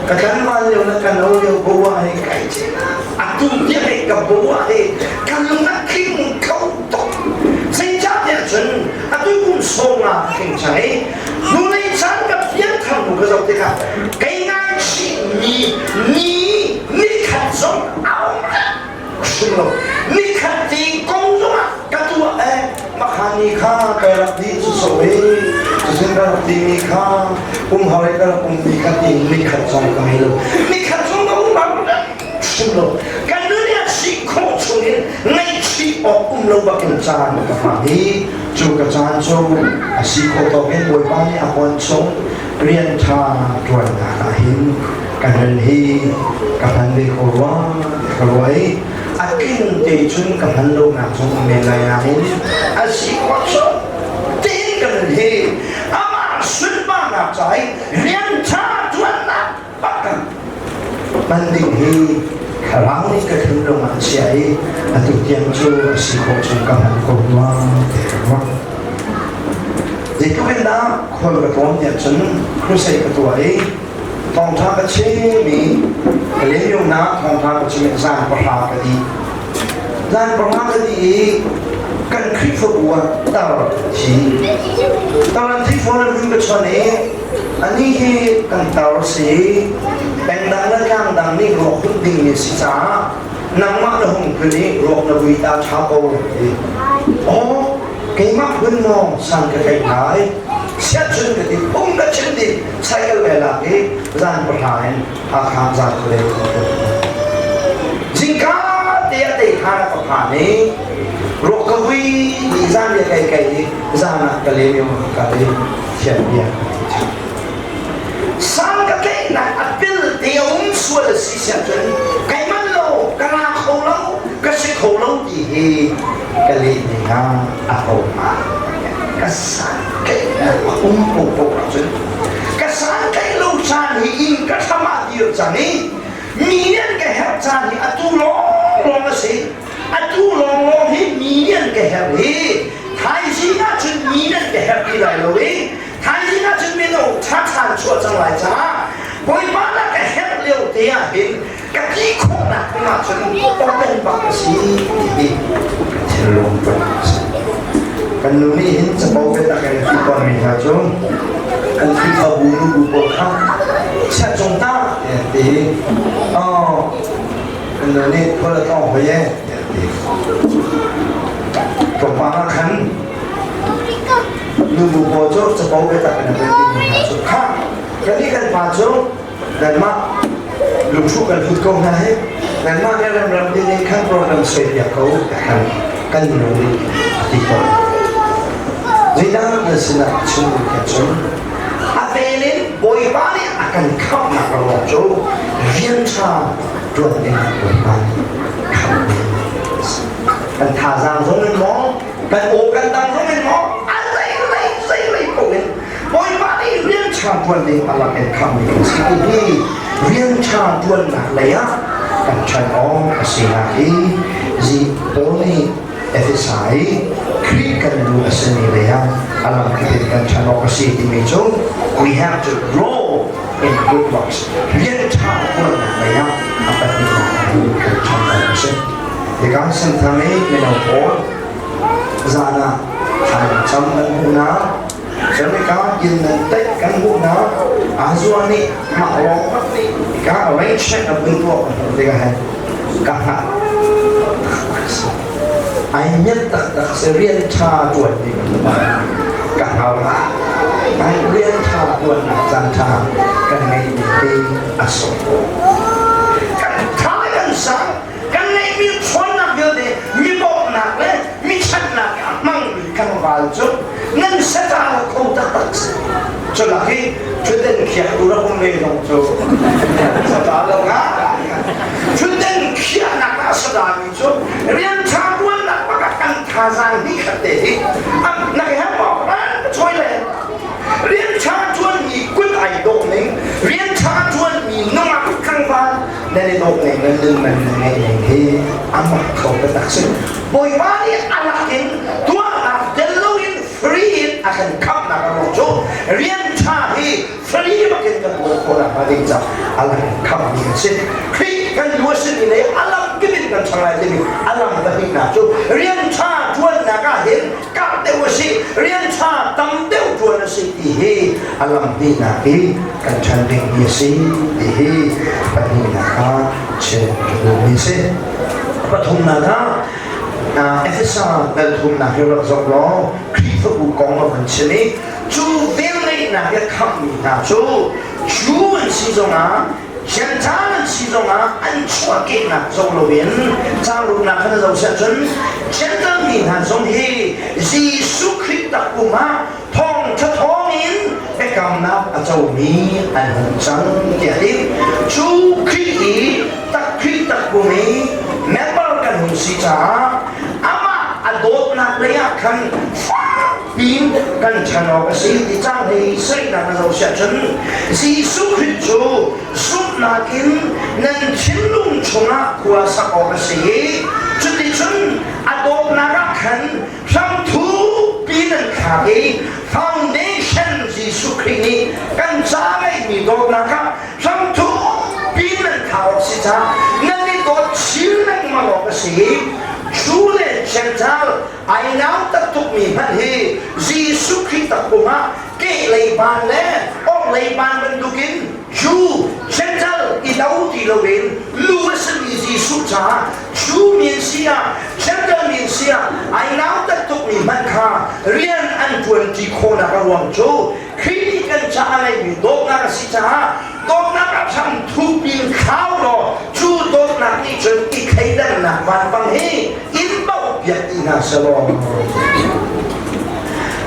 ka tlangval lio le ka no lio boa hi kai chin atu tiang hi ka boa hi ka lung a tling kho tuk. Zeicahtiah cun atu kum sawm nga tling cang i hnulei caan ka piangthar hnu ka zoh tikah kei ngaihchihmi ni nikhat zong a um hrim lo. Nikhat ti kong zongah ka tuah eh makha ni kha kai rak ti cu so i cucun ka rak timi kha umhar i ka rak ummi kha ti nikhat zong ka ngei lo. Nikhat zong ka um hrim lo. Kan nun ah si khawh chungin ngaihchih awk um lo bakin caan ka hmang i cu ka caan cu a si khawh tawkin Bawipa nih a huan chung rian ṭha ṭuannak ah hin ka nun hi ka hman ve ko rua ka ruah i a tling te cun ka hman lonak zong a men lai nain a si khawh chung tein ka nun hi amah sunparnak ca i rian ṭha ṭuannak bak hman ding hi thlarau nih ka thinlung ah a chiah i atu tiang cu a si khawh chung ka hman ko rua ti ka ruah. Zeitluk in dah khual ka tlawn tiah cun crusade ka tuah i thawngṭha ka chim i ka len thawngṭha ka chim i zan 10 ka dih. Zan 10 ka dih i kan Khrihfabu ah tar thi. Tar an thi phone an hun ka chawnh i anih hi kan tar si pengdang le tlangdang nih ruak hun dingmi si caah nangmah na hung tlun i ruak na vui ta ṭha ko ti. Aw keimah hun maw san ka tlaih lai siahcun ka ti phung ka chim ding cycle ve lak i zan 10 in Hakha zan khualei zingka te ah tei khan ka phan i ruak ka vui ni zan bia kai kai i zan ah ka lem yo ka i thian bia sang ka tlaihnak a pil te a um sual a si siah cun kai man lo ka la kho lo ka si kho lo ti hi ka. Ka leh ning ah a ko hnga. Ka santlaihnak a um paohpaoh ahcun ka santlaih lo caan hi inn ka hram ah dir cang i mi nih an ka herh caan hi atu lawnglawng a si. Atu lawnglawng hi mi nih an ka herh i thaizing ahcun mi nih an ka herh ti lai lo i thaizing ahcun mino ṭhaṭha an chuah cang lai caah Bawipa na ka herh lio te ah hin ka ti khawhnak kong ahcun open bak a si ti hi thinlung put a si. Kan nu nih hin capo biatak in a ti tawnmi hna cu kan Khrihfabu nubu pawl kha chiat cung ta tiah an ti. Oh, kan nu nih khual a tlawng hoi e tiah an ti. Tlawmpal ah khan nubu pawl cu capo biatak in a kan timi hna cu kha kan nih kan pa cu nanmah lungthu kan hlut ko hna hi nanmah le ramram ding in khan program soi piak ko kan kan nu nih a ti ko. Zeidah nan sinah chim ka cun a vel in Bawipa nih a kan khamhnak ruang cu rian ṭha ṭuan ding Bawipa nih khamh ding kan thazaang zong in maw, kan aw kan dang zong in maw, a zei lei zei lei ko in Bawipa nih rian ṭha ṭuan ding a lak in khamhmi kan si. Hi rian ṭha ṭuannak lei ah kan ṭhan awk a sinak hi zi Paul nih Efesa i Khrih kan lu a simi lei ah a lamkip in kan ṭhan awk a si timi cu we have to grow in good works, rian ṭha ṭuannak lei ah a pahnihnak in kan ṭhan awk a si. Tikah Senthang i mino pawl zan ah thlacam kan hmuhnak, America inn nan teih kan hmuhnak, Azua nih mah lawng bak nih ka arrangement a vun tuah kan hmuh tikah hin ka hngalh. Ai nyat taktak si, rian ṭha ṭuan ding ka hngal. Ai rian ṭha ṭuannak caan ṭha kan ngeih mi hi a sunglawi. Kan ṭha le kan sang, kan ngeihmi ṭhawnnak vialte mi bawmhnak le mi ṭhatnak a hmangmi kan val cu nan sacal kho taktak si. Culak hi ṭhutden khiaktu rak um ve zong cu sacal lo nga. Ṭhutden khiahnak ah sadami cu rian ṭha ṭuannak bak ah kan thazaang hnih khat te hi na ka herh maw? Choi le rian ṭha ṭuanmi kut ai dawh ning, rian ṭha ṭuanmi nungak tlangval nan i dawh ning, nan nun man nan ngeih ning hi a mak kho taktak si. Bawipa nih a lak in tuahnak tel loin free in a kan khamhnak a ruang cu rian ṭha hi free bakin kan tuan khawh nakhnga ding caah a lak in khamhmi kan si. Khrih kan lu a simi le a lam kip in kan ṭhang lai timi a lam pahnihnak cu rian ṭha ṭuannak ah hin karh deuh a si, rian ṭha tam deuh ṭuan a si ti hi a lam hnihnak hi kan ṭhan dingmi a si ti hi pahnihnak ah chim ka duhmi a si. Pathumnak ah Efesa dal thumnak hi rak zoh law Khrihfabu kong a vun chim i cu velngeihnak i a khamhmi hna cu Jew an si zongah Gentile an si zongah an chuahkehnak zoh loin caangruknak khan a zoh siah cun Gentile mi hna zong hi Jesuh Khrih takpum ah thawngṭha thawngin biakamnak a comi an hung cang tiah a ti. Cu Khrih i tak Khrih takpum i member kan hung si caah amah a dawtnak lei ah khan fak piin kan ṭhan awk a si ti cang hei saihnak na zoh siah cun Jesuh Khrih cu zumhnak in nan thinlung chungah khua sak awk a si i cuticun a dawtnak ah khan hramthu piin an thlak i foundation Jesuh Khrih nih kan ca ngeihmi dawtnak ah hramthu piin an thlak awk si caah nan i dawt chin lengmang awk a si. Jew le Gentile ai nautat tukmi hmanh hi Jesuh Khrih takpum ah kehlei ban le orhlei ban bantukin Jew, Gentile i do ti loin lu a simi Jesuh caah Jew mi an si ah Gentile mi an si ah ai nautat tukmi hmanh kha rian an ṭuanṭi khawhnak a ruang cu Khrih nih kan caah a ngeihmi dawtnak a si caah dawtnak ah hram thupin thlau law cu dawtnak nih cun i thleidannak vanpang hi in bauh piak ti hna selaw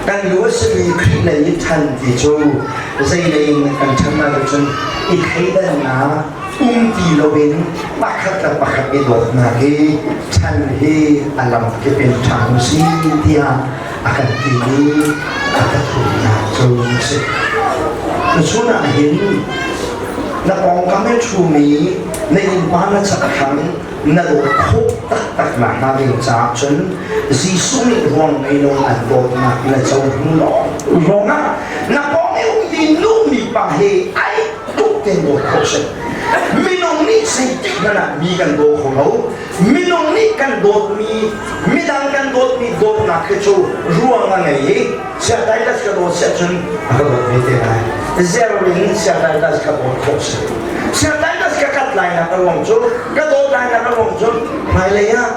kan lu a simi Khrih lei i ṭhan ti cu zei lei in kan ṭhan ahcun i thleidannak. Um ti loin pakhat le pakhat i dawtnak hi chan hi a lamkip in ṭhang u si tiah a kan ti i a ka thumnak cu a si. Tuchun ah hin na pawngkam i ṭhumi na innpa na chakthlang na dawt khawh taktak nak hnga ding caah cun Jesuh nih ruang ngei lo an dawtnak na co hnu lawng lawngah na pawng i ummi nu mipa he ai tuk tein dawt khawh si. Minung nih zeitik hmanh ah mi kan daw kho lo. Minung nih kan dawtmi, midang kan dawtmi dawtnak hi cu ruang a ngei i Siataitas ka dawt siah cun a ka dawt ve te lai. Zer in Siataitas ka dawt khawh si. Siataitas ka kat lai nak a ruang cu, ka dawt lai nak a ruang cu hmailei ah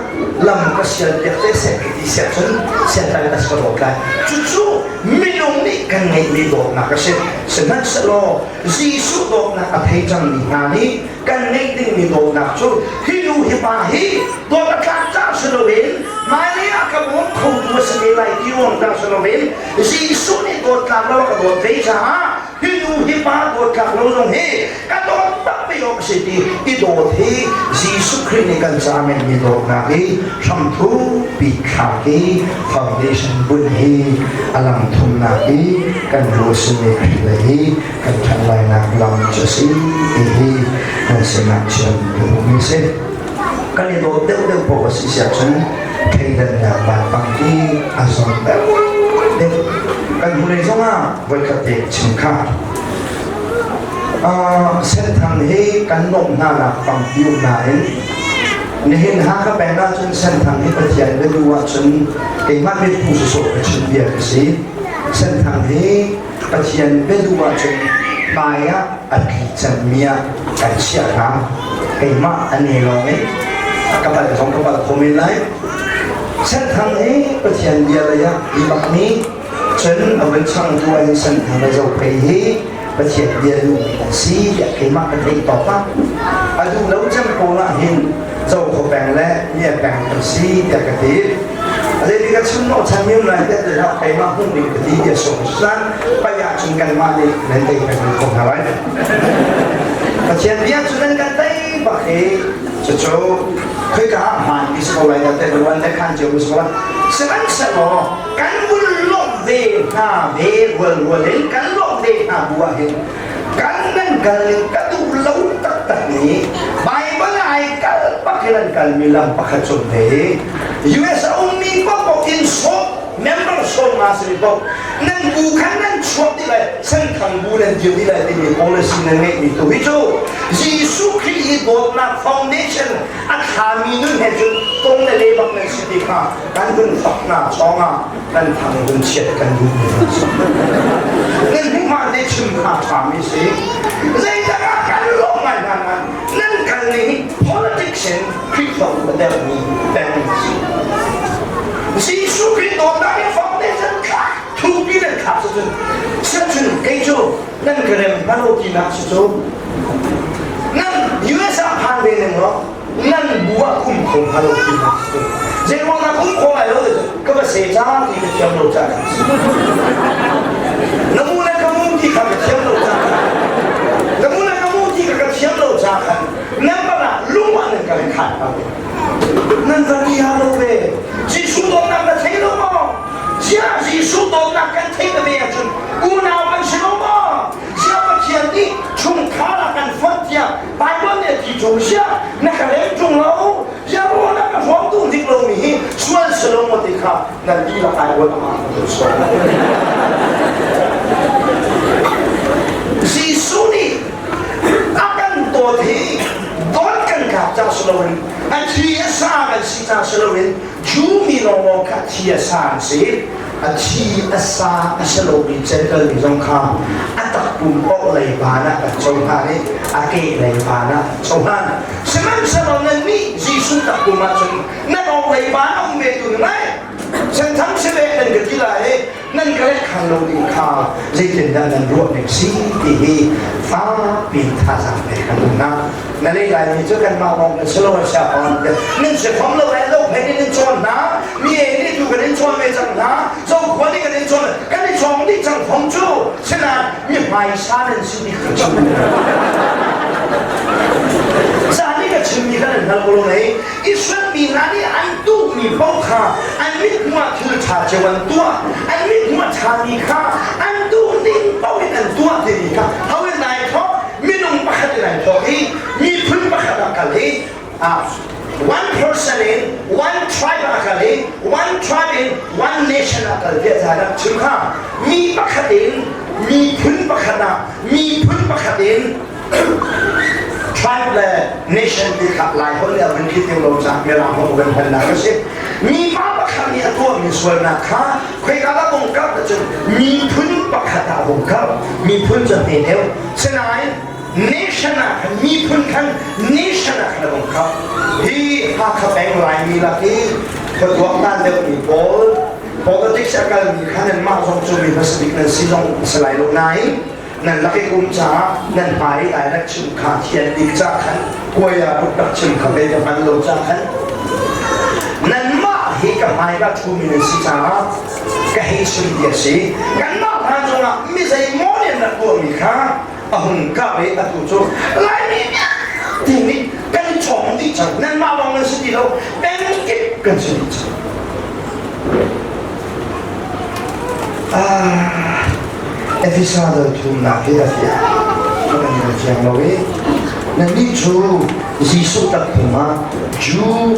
lam ka sial piak te seh ka ti siah cun Siataitas ka dawt lai. Cucu minung nih kan ngeihmi dawtnak a si. Sihmanhsehlaw Jesuh dawtnak a thei cangmi hna nih kan ngeih dingmi dawtnak cu hi nu hi pa hi dawt a tlak caah si loin hmailei ah ka bawm khotu a si te lai ti ruang dah si loin Jesuh nih dawt tlak lo a ka dawt ve caah hi nu hi pa dawt tlak lo zong hi ka dawt bak ve awk a si ti i dawt hi Jesuh Khrih nih kan caah ngeihmi dawtnak hi hramthu pi thlak i foundation bun hi a lam thumnak i kan ru simi Khrih le hi kan ṭhan lainak lam cu a si ti hi nan sinah chim ka duhmi a si. Kan i dawt deuhdeuh paoh a si siah cun thleidannak vanpang hi a zor deuhdeuh. Kan hnulei zongah voikhat te chim kha. Senthang hi kan lawmh hnanak tampi um nain nihin Hakha peng ahcun Senthang hi Pathian biaduh ahcun keimah mitphu sawsawh ka chim bia ka si. Senthang hi Pathian biaduh ahcun hmai ah a tli cemmi ah kan chiah hna. Keimah an i lawng i ka palh zong ka palh kho men lai. Senthang hi Pathian bia lei ah i bakmi cun a vun changtu ah hin Senthang le Zophei hi Pathian bia duhmi an si tiah keimah ka theih tawk ah a duh lo cem pawl ah hin Zokhua peng le Mia peng kan si tiah ka ti. Zei ka chim no chan mi lai te te ha keimah hmuh ning ka ti ti sung san pai ah cun kanmah nih nan tei peng ko hna lai. Pathian bia cu nan kan tei bak i cucu khoika ah hmaan mi si ko lai te ruan te khan cio mi si ko lai. Sihmanhsehlaw kan vun lawmh ve hna ve rual rual in kan lawmh ve hna bu ah hin kan nan kal ning ka duh lo taktak ni Bible ai kal pak in an kalmi lam pakhat cung ve US a ummi paohpaoh in sawm member sawm nga simi paoh nan bu khan nan chuak dih lai senthang bu nan dir dih lai timi policy nan ngeihmi tu hi cu Jesuh Khrih i dawtnak foundation a thlami nun he cun tong le le bak nan si ti kha kan vun fak hna chawngah kan thang vun chiat kan duh mi hna si. Nan hmuhma te chim kha ṭhami si. Zeidah ah kan lawm ngai hna nan nan kal ning hi politics in Khrihfabu a dermi peng si. Jesuh Khrih dawtnak in foundation kha thupi nan khak si cun cun kei cu nan ka rem hmano tinak si cu nan US ah phan ve ning law nan bu ah kum kho hnga lo ti hna cu zeiruang dah kum kho lai lo ti ka va se ca ti ka thiam lo ca na mu le ka mu ti kha ka thiam lo ca na mu le ka mu ti kha ka thiam lo ca khan nan bang ah lung ah nan ka le khat pa nan va ri ha lo ve Jesuh dawtnak na thei lo maw Ziah Jesuh dawtnak kan theih ve ahcun unau kan si lo maw Ziah Pathian nih chungkhar ah kan fonh tiah Baibal nih a ti ṭung ziah na ka rem ṭung lo ziah maw na ka hrawm duh dik lomi hi sual si lo maw ti kha nan dihlak ai ruat amah kan sual. Jesuh nih a kan dawt hi dawt kan tlak ca si loin a thi a sa kan si ca si loin Jew mi lawnglawng kha thi a sa an si a thi a sa a si lomi Gentile mi zong kha a takpum paoh lei van ah kan cohlan i a ke lei van ah kan cohlan. Sihmanhsehlaw nannih Jesuh takpum ahcun nan awk lei van a um ve tu ngai senthang si ve nan ka ti lai i nan ka let khan lo ding kha zeitindah nan ruah ning si ti hi fakpi thazaang pek kan duh hna. Na lei laimi cu kanmah lawng nan si lo an sia on nan si fam lo lai lo phei nih nan cawn hna mi e nih tu kan in cawn ve cang hna zokhua nih kan in cawn kan i cawng dih cang fom cu sinain mi hmaisa nan si ti kha chim. hngal ko lo mei? Israel mi hna nih an duhmi paoh kha an mithmuh ah thil ṭha cio an tuah. An mithmuh a ṭhami kha an duh ning paoh in an tuah timi kha ho in ai thawk? Minung pakhat in ai thawk i miphun pakhat ah kal i one person in one tribe ah kal i one tribe in one nation ah kal tiah ca rak chim kha mi pakhat in miphun pakhat ah miphun pakhat in tribe le nation ti kha Lai holh le a vun khit lo caah Mirang holh van hmannak a si. Mipa pakhat nih a tuahmi sualnak kha khoika dah bung karh cun miphun pakhat ah bung karh. Miphun cu hme deuh. Sinain nation ah khan miphun khan nation ah khan a bung karh. Hi Hakha peng Laimi lak i khuatuaktan deuhmi pawl politics a kalmi khan anmah zong cu mi hmasa bik nan si zong a si lai lo nain nan lak i um caah nan hmai i ai rak chim kha thian bik ca khan kuai ah kut rak chim kha ve ka hman lo ca khan nanmah hi ka hmai ka ṭhumi nan si caah ka hei chim ti a si. Kanmah hna cungah mi zeimaw nih an rak tuahmi kha a hung kah i atu cu Laimi vialte nih kan i chawng dih cang. Nanmah lawng nan si ti lo, pengkip kan si dih cang. Ah, Efesa dal thumnak hi a fiang. Kan in fiang lo i nannih cu Jesuh takpum ah Jew,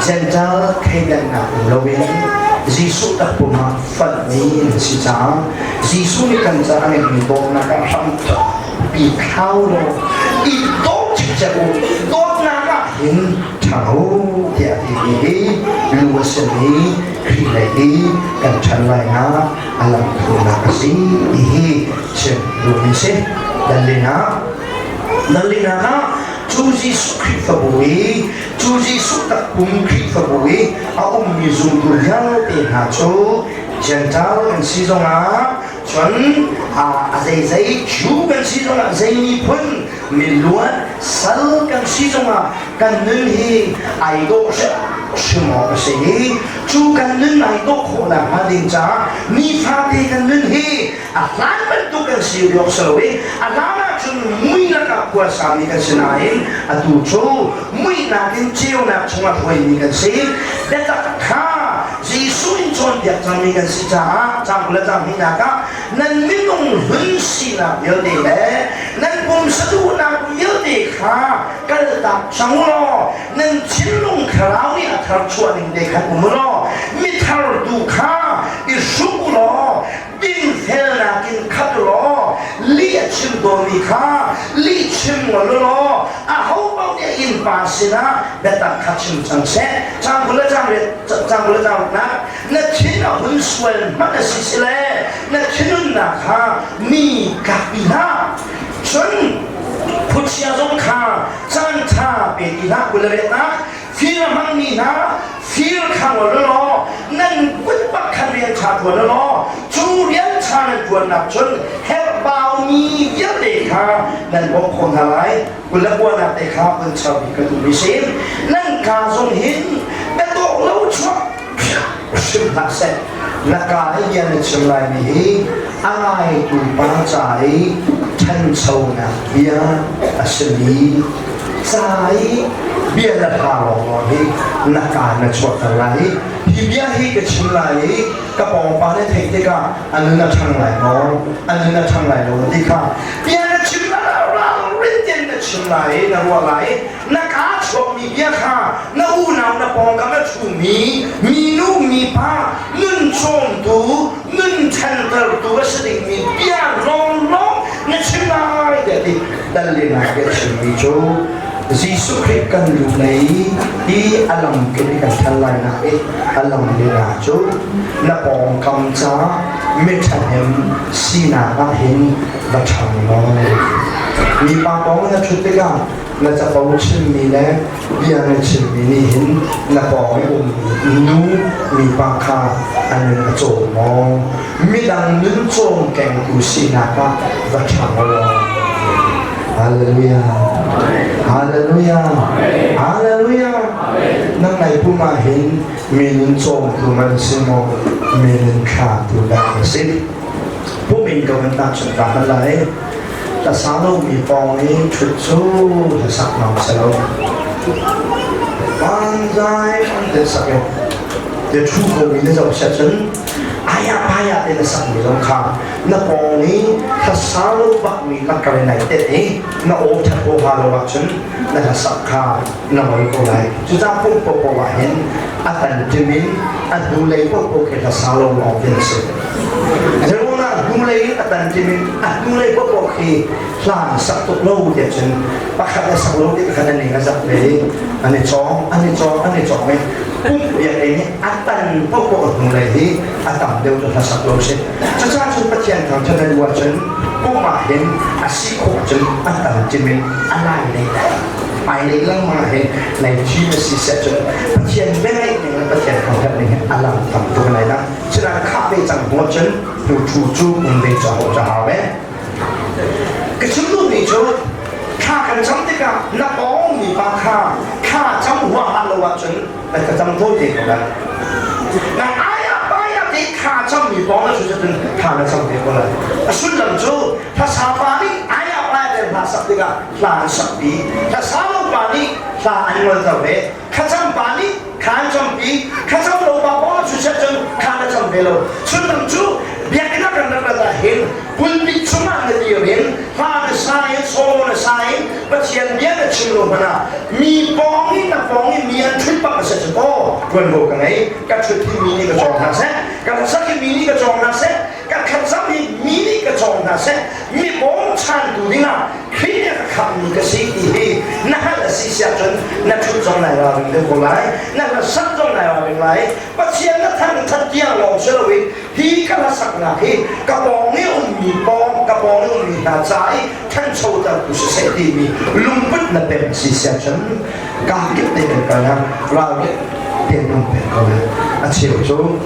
Gentile thleidannak um loin Jesuh takpum ah fanhmi nan si caah Jesuh nih kan caah a ngeihmi dawtnak ah hram pi thlau law i dawt cikcek u, dawtnak ah hin ṭhang u tiah a timi hi lu a simi Khrih lei i kan ṭhan lainak a lamthulnak a si ti hi chim duhmi si. Nan linak ah cu Jesuh Khrihfabu i cu Jesuh takpum Khrihfabu i a ummi zumtu vialte hna cu Gentile kan si zongah cun a zeizei Jew kan si zongah zei miphun miluat sal kan si zongah kan nun hi ai dawh hrim awk a si i cu kan nun ai dawh khawh nakhnga ding caah nifate kan nun hi a hlan bantuk kan si awk si lo i a hlan ahcun mui lakah khua sami kan si nain atu cu muihnak in ceunak chungah hruaimi kan si. Biatak kha Jesuh in cawnpiak cangmi kan si caah cang le cang hinak ah nan minung hlun sinak vialte le nan pumsa duhnak vialte kha kaltak cang u law nan thinlung thlarau nih a tharchuah ning te khan um u law mithar tu kha i hruk u law dinfelnak in khat u law lih a chim tawnmi kha lih chim ngol u law aho paoh nih a innpa sinah biatak kha chim cang seh. Cang 20 le cang riat, cang 20 le cang ruknak na thin a hun sual hmanh a si sile na thinunnak kha mi tlakpi hlah. Cun khuachia zong kha caan ṭha pe ti hlah. 28nak fir a hmangmi hna fir kha ngol law nan kut bak khan rian ṭha ṭuan law cu rian ṭha nan ṭuannak cun herhbaumi vialte kha nan bawmh khawh hna lai. 29nak te kha vun char ka duhmi si. Nan kaa zong hin biadawh lo chuak hrim hlah seh. Na kaa i bia na chim laimi hi a ngaitu pa ca i ṭhanchonak bia a simi ca i bia na hla lawnglawng hi na kaa na chuahter lai i hi bia hi ka chim lai i ka pawngpa nih theih tikah a nun a ṭhang lai maw, a nun a ṭhang lai lo ti kha bia na chim na ralrin tein na chim lai i na ruah lai i na kaa chuakmi bia kha na unau na pawngkam a ṭhumi minu mipa nun cawmtu nun ṭhantertu a si dingmi bia lawnglawng na chim lai tiah ti dallinak bia chimmi cu Jesuh Khrih kan lu lei i a lam kin kan ṭhan lai nak i a lam lila cu na pawngkam ca miṭhahnem sinak ah hin va ṭhang law mipa pawng na ṭhut tikah na capo chimmi le bia na chimmi nih hin na pawng i ummi nu mipa kha a nun a cawm maw? Midang nun cawm kengtu sinak ah va ṭhang law. Hallelujah. Hallelujah. Hallelujah. Nang nai pum ah hin mi nun cawmtu man si maw mi nun thlatu dah na si? Pum in ka van tahchunh ta hal lai. Ta sa lomi pawng i ṭhut cu hlasak nuam si lo. Vanzai an te sak i the thu ko mi na zoh siah cun aya paya te na sak mi zong kha na pawng i hlasa lo bak mi lakar in nai tet i na aw that ko ha lo ahcun na hlasak kha na ngol ko lai. Cucaah pum popo ah hin a tan tim in a hnulei popo khi hlasa lo lawng khi a si. Zeruangah hnulei a tan tim in a hnulei popo khi hla na sak tuk lo tiah cun pakhat na sak lo ti pakhat an ning a zak ve i an i cawng an i cawng an i cawng i pumh biakinn hi a tan popo a hnulei hi a tam deuh cu hla sak lo si. Cucaah cun Pathian thangṭhat na duh ahcun pumh ah hin a si khawh cun a tan tim in a lai lei hmailei lengmang ah hin nai thim a si seh cun Pathian biangaih ning le Pathian thangṭhat ning hi a lang tam tuk lai na. Cunain khah ve cang hnu cun tu thu cu um ve ca hau ca hau ve. Ka chim duhmi cu thla kan cam tikah na pawng mi pa kha thla cam huaha lo ahcun na ka cam tawi te ko lai. Na aya paya te thla cam mi pawng na su cun thla na cam te ko lai. A sullam cu hlasa pa nih aya paya te hla sak tikah hla an sakpi. Hlasa lo pa nih hla an ngolter ve. Thlacam pa nih thla an campi. Thlacam lo pa pawng cu set cun thla na cam ve lo. Sullam cu biakinn ah kan rak rat ah hin pulpit cungah na dir in hla na sa in sawm na sa in Pathian bia na chim lo hmanh ah mi pawng in na pawng in mi an ṭhut bak a si cu aw ṭuanvo ka ngei ka ṭhut hi mi nih ka cawng hna seh ka hlasak hi mi nih ka cawng hna seh ka thlacam hi mi nih ka cawng hna seh mi bawmchantu dingah Khrih nih a ka khamhmi ka si ti hi na hngalh a si siah cun na ṭhut zong nai ralring deuh ko lai na hlasak zong nai ralring lai. Pathian na thangṭhat tiang lawng si loin hi ka hlasaknak hi ka pawng i ummi pawng ka pawng i ummi hna ca i ṭhanchotertu siseh timi lungput na pek a si siah cun kaa kip te kan kal ah ralring tein um peng ko lai. A cheu cu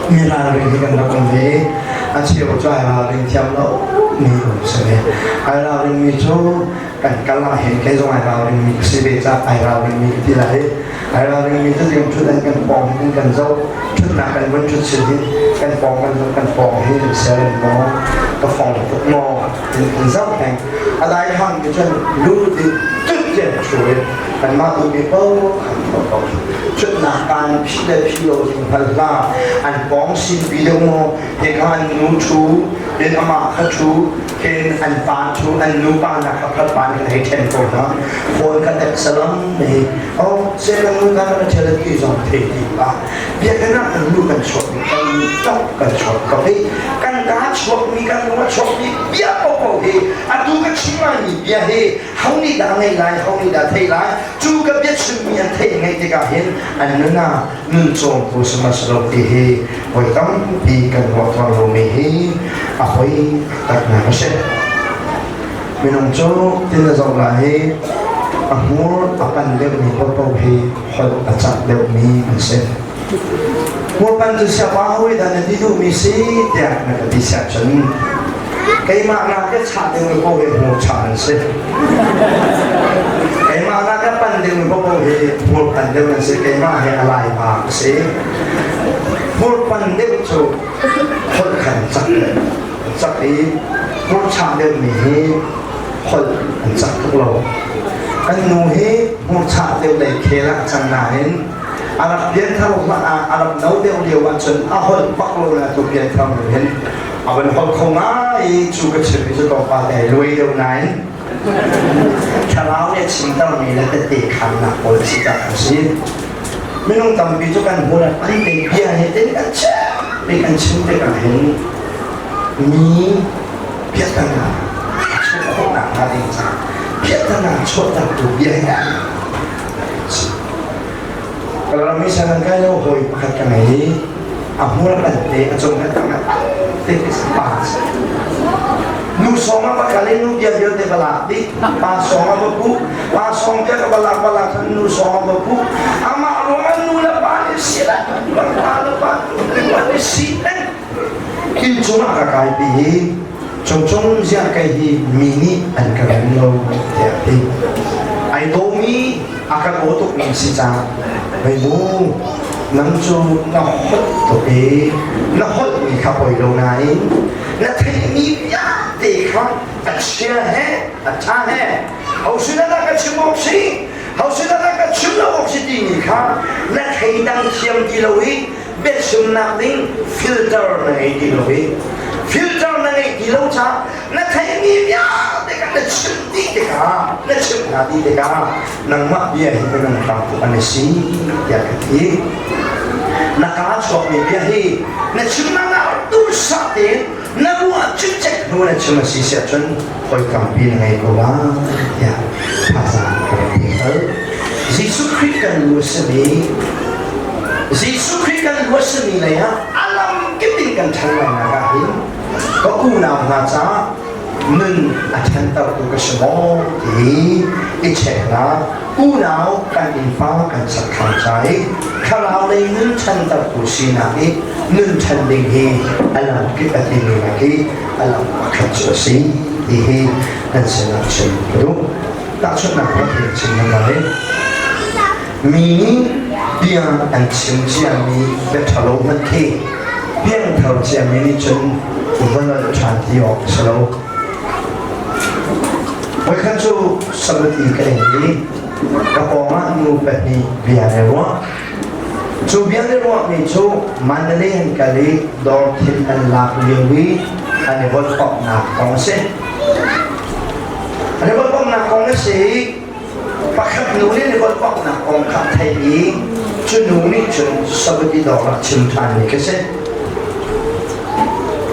mi ralring hi kan rak um ve. A cheu cu ai ralring thiam lo mi um si ve. Ai ralring mi cu kan kal ah hin kei zong ai ralring mi ka si ve caah ai ralring mi ka ti lai. Ai ralring mi cu tiang ṭhut an kan pawng hin kan zoh ṭhutnak kan vun ṭhut sin hin kan pawng kan zoh kan pawng hi sel an maw ka fong tuk maw in kan zoh peng. A dai hang mi cun lut in tut tiang ṭhu in kanmah duhmi paoh kan tuah ko. Ṭhutnak kaan phih le phih lo zong hngal hlah. An pawng sinpi deuh maw hika an nu ṭhu in amah kha ṭhu hin an pa ṭhu an nu pa nak kha phat pa nih kan hei ṭhen ko hna. Phone kha tek salam hei oh se kan nu kan na ṭhel ti zong thei ti pa biakinn ah kan nu kan chuak mi kan tok kan chuak ko hi kan ka chuak mi kan lung a chuak mi bia popo hi atu ka chim lai mi bia hi ho nih dah ngei lai ho nih dah thei lai cu ka bia chim mi an theih ngei tikah hin an nun ah nun cawmtu sihmanhsehlaw ti hi voi tampi kan ruah tawn lomi hi a hoi taknak a si. Minung cu tin a zoh lai i a hmur a pan deuhmi paohpaoh hi holh a cak deuhmi an si. Hmurpan cu siapa hawi dah na ti duhmi si tiah na ka ti siah cun keimah nak ka chah dingmi paoh hi hmur chah an si. Keimah nak ka pan dingmi paoh hi hmur pan deuh an si. Keimah hi a lai pa ka si. Hmur pan deuh cu holh khan cak cak i hmur chah deuhmi hi holh an cak tuk lo. Kan nu hi hmur chah deuh lei khel ah a cang nain a rak pianthar hmanh ah a rak no deuh lio ahcun a holh bak lo na tu pianthar nu hin a van holh kho ngai i cu ka chimmi cu tlawmpal te ai luai deuh nain thlarau nih a chimtermi le tette khannak pawl a si tak an si. Minung tampi cu kan hmur ah an te bia he tin kan chim mi kan chim tikah hin mi piahtana a chuah khawhnak hnga ding caah piahtana chuahtertu bia hi Kalaram i san kai lo hawi pakhat ka ngei i a hmur a te a cung a tang a te pa nu song a pakal in nu bia vialte va lak dih pa song a va pu pa song bia ka va lak va lak nu song a va pu amah ruangah nu le pa nih si le pa le pa nih si inn cungah ka kai pi hi cungcung ziah kai hi mi nih an ka rem lo tiah ti ai dawmi a ka daw tukmi si caah mei mu nang cu na holh tuk i na holhmi kha poi lo nain na theihmi vialte kha a chia he a ṭha he ho sinah dah ka chim awk si? Ho sinah ka chim lo awk si timi kha na thleidang thiam ti lo i biachimnak ding filter na ngei ti lo i filter na ngeih ti lo caah na theihmi vialte kha na chim dih tikah, na chimh hna dih tikah, nangmah bia hi minung tam tuk an i si tiah ka ti. Na kaa chuakmi bia hi na chimnak ah duhsah tein na ruah cikcek hnu na chim a si siah cun hawi tampi na ngei ko lai tiah thazaang ka rak pe hal. Jesuh Khrih kan lu a simi, Jesuh Khrih kan lu a simi lei ah a lam kip in kan ṭhan lainak ah hin ka unau hna caah nun a ṭhantertu ka si maw ti i checknak, unau kan innpa kan chakthlang ca i thlarau lei nun ṭhantertu sinak i nun ṭhan ding hi a lam kip a timi lak i a lam pakhat cu a si ti hi nan sinah chim ka duh. Tahchunhnak pakhat he chim hna lai. Mi nih bia an chim ciami bia ṭhalo hmanh khi piangthar ciami nih cun va nolh ṭhan ti awk a si lo. Voikhat cu Sabbath ka ei i ka pawngah nu pahnih bia an i ruah. Cu bia an i ruahmi cu Mandalay an kal i dawr thil an lak lio i an i volhpamhnak kong a si. An i volhpamhnak kong a si i pakhat nu nih an i volhpamhnak kong kha a theih i cu nu nih cun Sabbath i dawr ah chim ṭhanmi khi a si.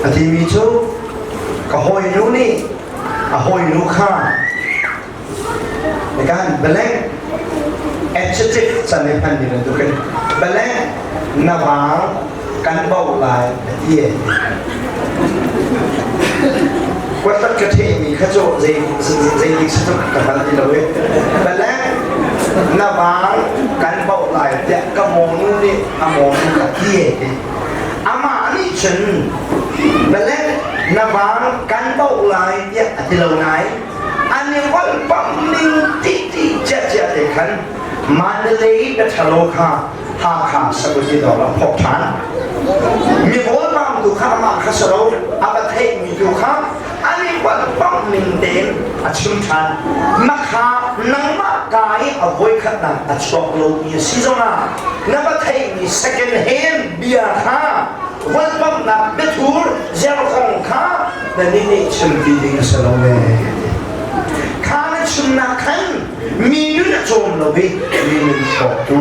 A timi cu ka hawinu nih a hawinu kha kan blank adjective can i hmanmi bantukin blank na vang kan bauh lai a ti. Kuatlat ka ṭhehmi kha cu zei zei si cu ka hngal ti lo i blank na vang kan bauh lai tiah ka mawnu nih a mawnu kha ti ti. Amah nih cun blank na vang kan bauh lai tiah a ti lo nain an i volhpamh ning ti ti ciacia te khan Mandalay ka ṭhalo kha Hakha sakuti dawr ah phawk ṭhan. Mi volpam tu kha amah kha si lo, a va theihmi tu kha an i volhpamh ning tein a chim ṭhan. Makha nangmah ka i a voikhatnak a chuak lomi a si zongah na va theihmi second hand bia kha, volhpamhnak biathur zerkong kha na nih nih chim ti ding a si lo ve. Kha na chimnak khan mi nun a cawm lo i mi nun hrawktu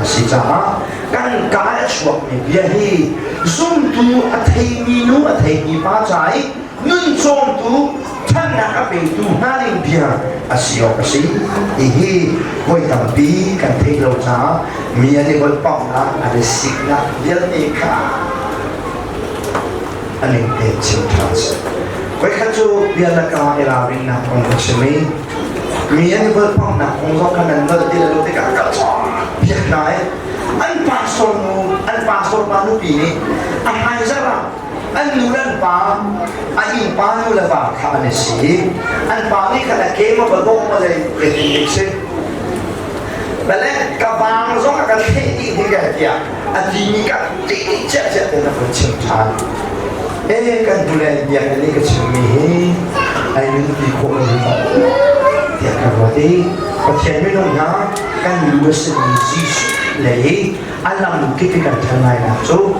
a si caah kan ka a chuakmi bia hi zumtu a theimi nu, a theimi pa ca i nun cawmtu, ṭhannak a petu hna ding bia a si awk a si. Hihi voi tampi kan theih lo caah mi an i volhpamhnak, an i siknak vialte kha a ning tein chim ṭhan seh. Voikhat cu bia le ka i ralrinnak kong ka chim i mi an i volhpamhnak kong zong kha nan nolh ti lo tikah ka biak hna i an pastor nu, an pastor pa nupi nih a hmaizarh ah an nu le an pa, a innpa nu le va kha an i si. An pa nih khan a ke ma va dawh ma zei zeitin dik si. Bale ka vang zong a kan thleh dih hi ka tiah a timi ka ti dih ciahciah te na vun chim ṭhan. E kan hnulei biakinn i ka chimmi hi ai nunpi khawh lo hi tiah ka ruat i Pathian minung hna, kan lu a simi Jesuh lei a lam kip i kan ṭhan lainak cu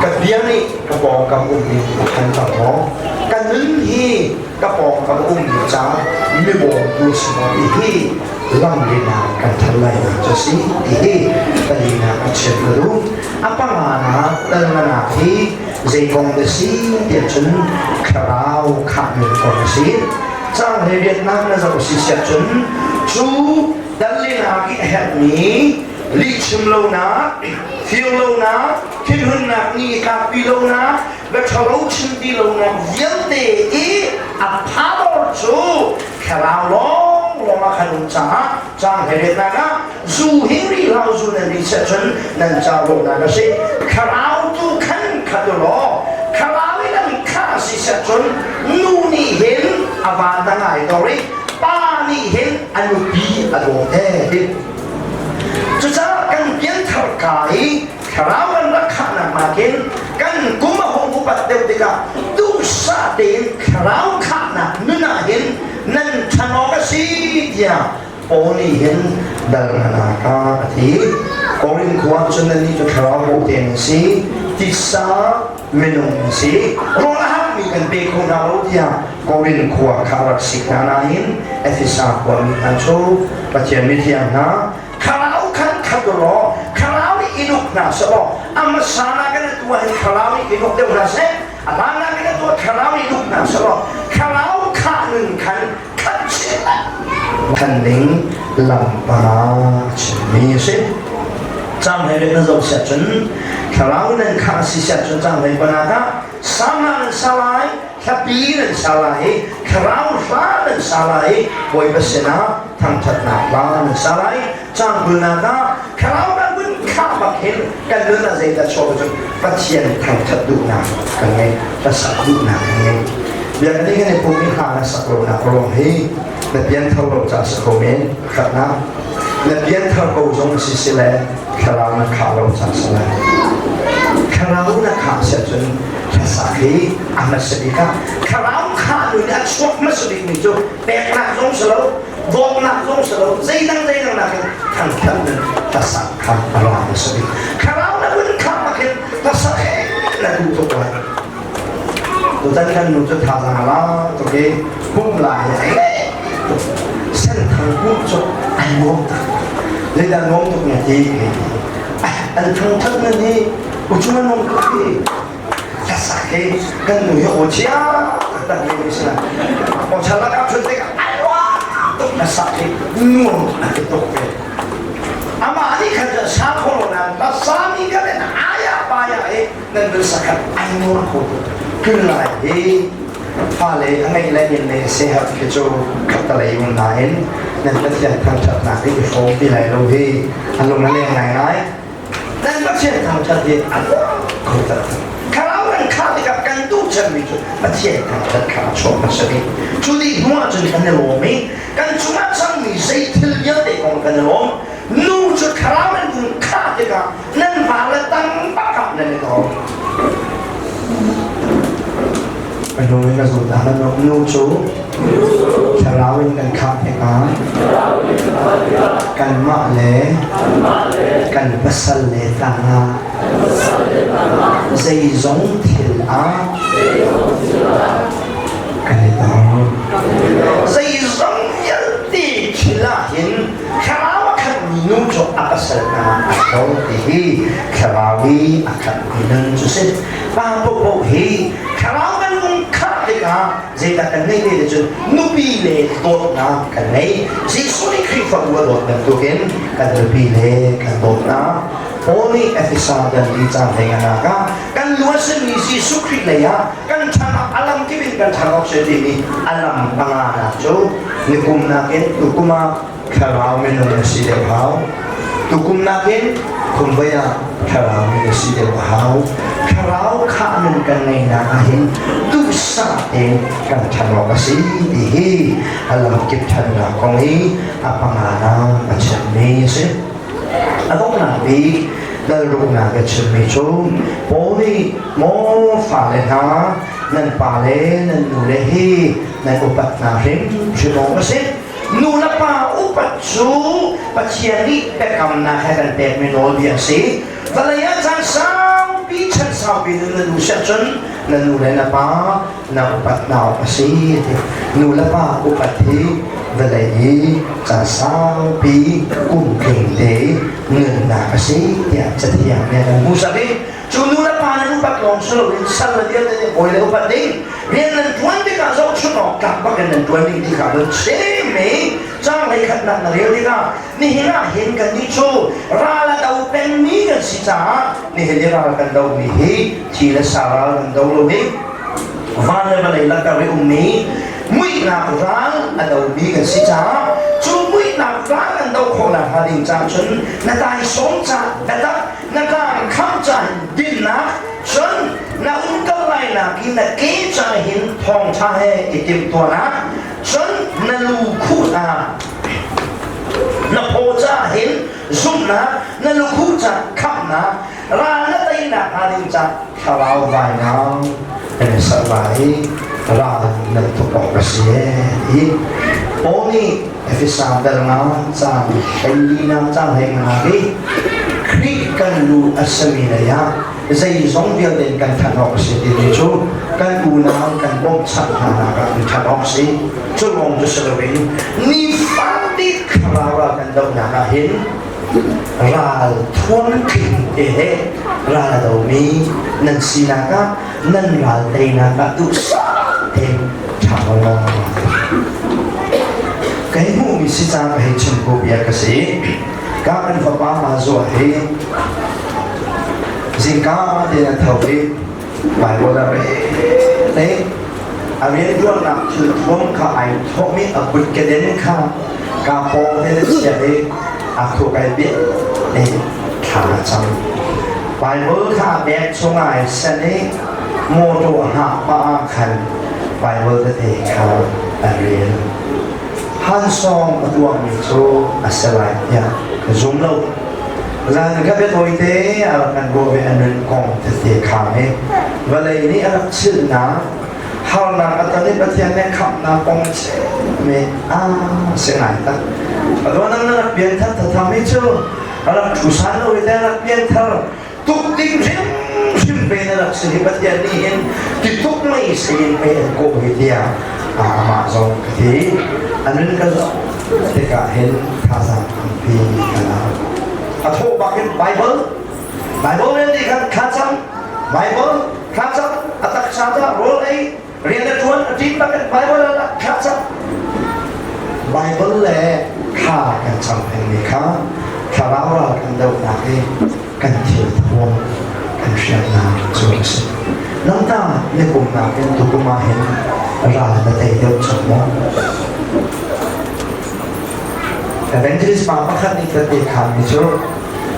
ka bia nih ka pawngkam ummi a ṭhanter maw, ka nun hi ka pawngkam ummi ca mi bawmtu si maw ti hi lamrinak kan ṭhan lainak cu a si ti hi palinak a chim ka duh. A panganak talnganak hi zei kong dah si tiah cun thlarau khahmi kong a si. Cang he riannak na zoh si siah cun cu dallinak i a herhmi lihchim lonak, fir lonak, thinhunnak nih tlakpi lonak, bia ṭhalo chim ti lonak vialte i a power cu thlarau lawnglawng ah khan um caah caang he riannak ah zu hi ri hlah, zu nan ri seh cun nan ca rawhnak a si. Thlarau tu khan khat u law thlarau in an khah si seh cun nu nih hin a van a ngai dor i pa nih hin a nupi a dawt he. Cucaah kan pianthar ka i thlarau kan rak khahnak nakin kan kum a hung upat deuh tikah duhsah tein thlarau khahnak nun ah hin nan ṭhan awk a si tiah. Paul nih hin dal nganak ah a ti. Korin khua cun nannih cu thlarau bawhte nan si, titsa minung nan si. Rawl a hakmi kan pe kho hna lo tiah Korin khua kha rak sik hna nain Efesa khuami hna cu Pathian mithiang hna thlarau khan khat law thlarau nih in uk hna seh law a hmasa nakin atu ah hin thlarau nih in uk deuh hna seh a hlan nakin atu ah thlarau nih in uk hna seh law thlarau khah nun khan khat khan ding lam panga a chimmi a si. Cang hlei na zoh siah cun thlarau nan khah si siah cun cang hlei panak ah sang ah nan sa lai hlapi nan sa lai i thlarau hla nan sa lai i Bawipa sinah thangṭhatnak hla nan sa lai. Cang kulnak ah thlarau kan vun khah bak hin kan nun ah zeidah chuak cun Pathian thangṭhat duhnak kan ngei, hlasak duhnak kan ngei. Biakinn i kan i pum i hla na sak lonak ruang hi na pianthar lo ca si ko men pakhatnak na pianthar ko zong si si le thlarau na khah lo ca si lai. Thlarau na khah si ahcun hlasak hi a hmasa bik ah thlarau khah nun a chuak hmasa bik mi cu peknak zong si lo dawtnak zong si lo zeidang zeidang nakin thangthat nun hlasak kha a ra hmasa bik. Thlarau na vun khah bak hin hlasak he na duh tuk lai. Tutan kan nu cu thazaang a la tuk i pum lai hi a tuk. Senthang pum cu an nuam tak. Zeidah nuam tuk na ti? An thangthat nan hi ucu an nuam tuk hi. Hlasak hi kan nu hi aw chia tak mi si la. Aw chia lakah chun tikah ai nuam tuk hlasak hi nuam a ti tuk ve. Amah nih khan cun sa kho lo nain hlasa mi kan in aya paya hi nan vun sakhat ai nuam kho tuk. Kun lai hi fale a ngeih le in le sehat khi cu khattalei um nain nan Pathian thangṭhatnak hi i hrawm ti lai lo hi a lung a leng ngaingai. Nan Pathian thangṭhat hi a nuam kho taktak. Thlarau kan khah tikah kan duh cemmi cu Pathian thangṭhat kha a chuak hmasa bik. Cu dih hnu ahcun kan i lawm i kan cungah cangmi zei thil vialte kong kan i lawm. Nu cu thlarau nan vun khah tikah nan va le tang bak ah nan i lawm. Nu in a zul ta nu cu thlarau in kan khah tikah kanmah le kan pasal le tangah zeizong thil ah kan i tong. Zeizong vialte thil ah hin thlarau a khatmi nu cu a pasal hna a tho ti hi thlarau i a khatmi nun cu si. Pa paohpaoh hi thlarau kan lung khah tikah zeidah kan ngeih ve cun nupi le dawtnak kan ngei. Jesuh nih Khrihfabu a dawt bantukin kan nupi le kan dawtnak. Paul nih Efesa dan li caan hlei nganak ah kan lu a simi Jesuh Khrih lei ah kan ṭhan ah a lam kip in kan ṭhan awk si timi a lam panganak cu nikum nakin tukum ah thlarau minung na si deuh hau. Tukum nakin khumvei ah thlarau min na si deuh a hau. Thlarau khah nun kan ngeihnak ah hin duhsah tein kan ṭhan awk a si ti hi a lamkip ṭhannak kong hi a panganak a chimmi a si. A donghnak bik lalruknak a chimmi cu Paul nih maw fale hna nan pale nan nule hi nan upat hna hrimhrim awk a si. Nu le pa upat cu Pathian nih biakamnak he kan pekmi nawlbia a si. Vawlei ah caan saupi chan saupi nun na nu siah cun na nu le na pa na upat hna awk a si ti. Nu le pa upat hi vawlei i caan saupi kum tling te nunnak a si tiah Cathiang nih a kan hmuhsak i cu nu le pa nan upat lawng si loin sal le vialte nih bawi le upat ding rian nan ṭuan tikah zohchunh awk tlak bak in nan ṭuan ding ti kha nan chim i caang hleikhatnak na rel tikah nihin ah hin kannih cu ral a do pengmi kan si caah nihin i ral kan domi hi thi le sa ral kan do lo i van le vawlei lakar i ummi muihnak ral a domi kan si caah cu muihnak ral kan do khawh nakhnga ding caah cun na taisawm ca biatak na kaan kham ca hin dinnak cun na umkal lainak hi na ke ca hin thawngṭha he i timhtuahnak cun na lu khuh hna na phaw ca hin zumhnak na lukhuh ca khamhnak ral na teinak hnga ding ca thlarau vainam kan i ser lai ral nan tuk awk a si ti. Paul nih Efesa dal nga caang 14 caang 15 hi Khrih kan lu a simi lei ah zeizong vialte in kan ṭhat awk a si timi cu kan unau kan bawmhchanh hnanak ah kan ṭhat awk a si. Cu lawng cu si loin nifate thlarau ral kan dohnak ah hin ral thuam tling te he ral a domi nan sinak ah nan ral teinak ah duhsah tein ṭha law. Kai hmuhmi si ca ka hei chim ko bia ka si. Ka kan fapa ma zuah hi zingka te na tho i Bible a rel i a rianṭuannak thil thuam kha ai thawhmi a kut keden kha ka pawng te na chiah i a khuk ai bia i thla a cam. Bible kha a bag chungah ai sanh i mawṭaw a hngah pah ah khan Bible tete kha a rel. Hansawng a tuahmi cu a si lai tiah ka zum lo. Zan ka biatawite a rak kan ruah ve a nun kong tete kha hi vawlei nih a rak chilhnak harnak a ton i Pathian nih khamhnak kong chimmi a si ngai tak. Atuan na rak pianthar thatham hi cu a rak thu san lo i te rak pianthar tuk ding hrimhrim pe na rak si hi Pathian nih hin ti tuk mei sein pei an kawh hi tiah amah zong ka ti. A nun ka zoh tikah hin thazaang tampi ka la. A thawh bak in Bible Bible rel nih khan thlacam Bible thlacam a taksa ca rawl ei rian a ṭuan a ṭin bak in Bible ah thlacam Bible le thla kan cam pengmi kha thlarau ral kan dohnak i kan thil thuam kan hriamnam cu a si. Nangta na kum nakin tukum ah hin ral na tei deuh cang maw? Evangelist pa pakhat nih kan ti khanmi cu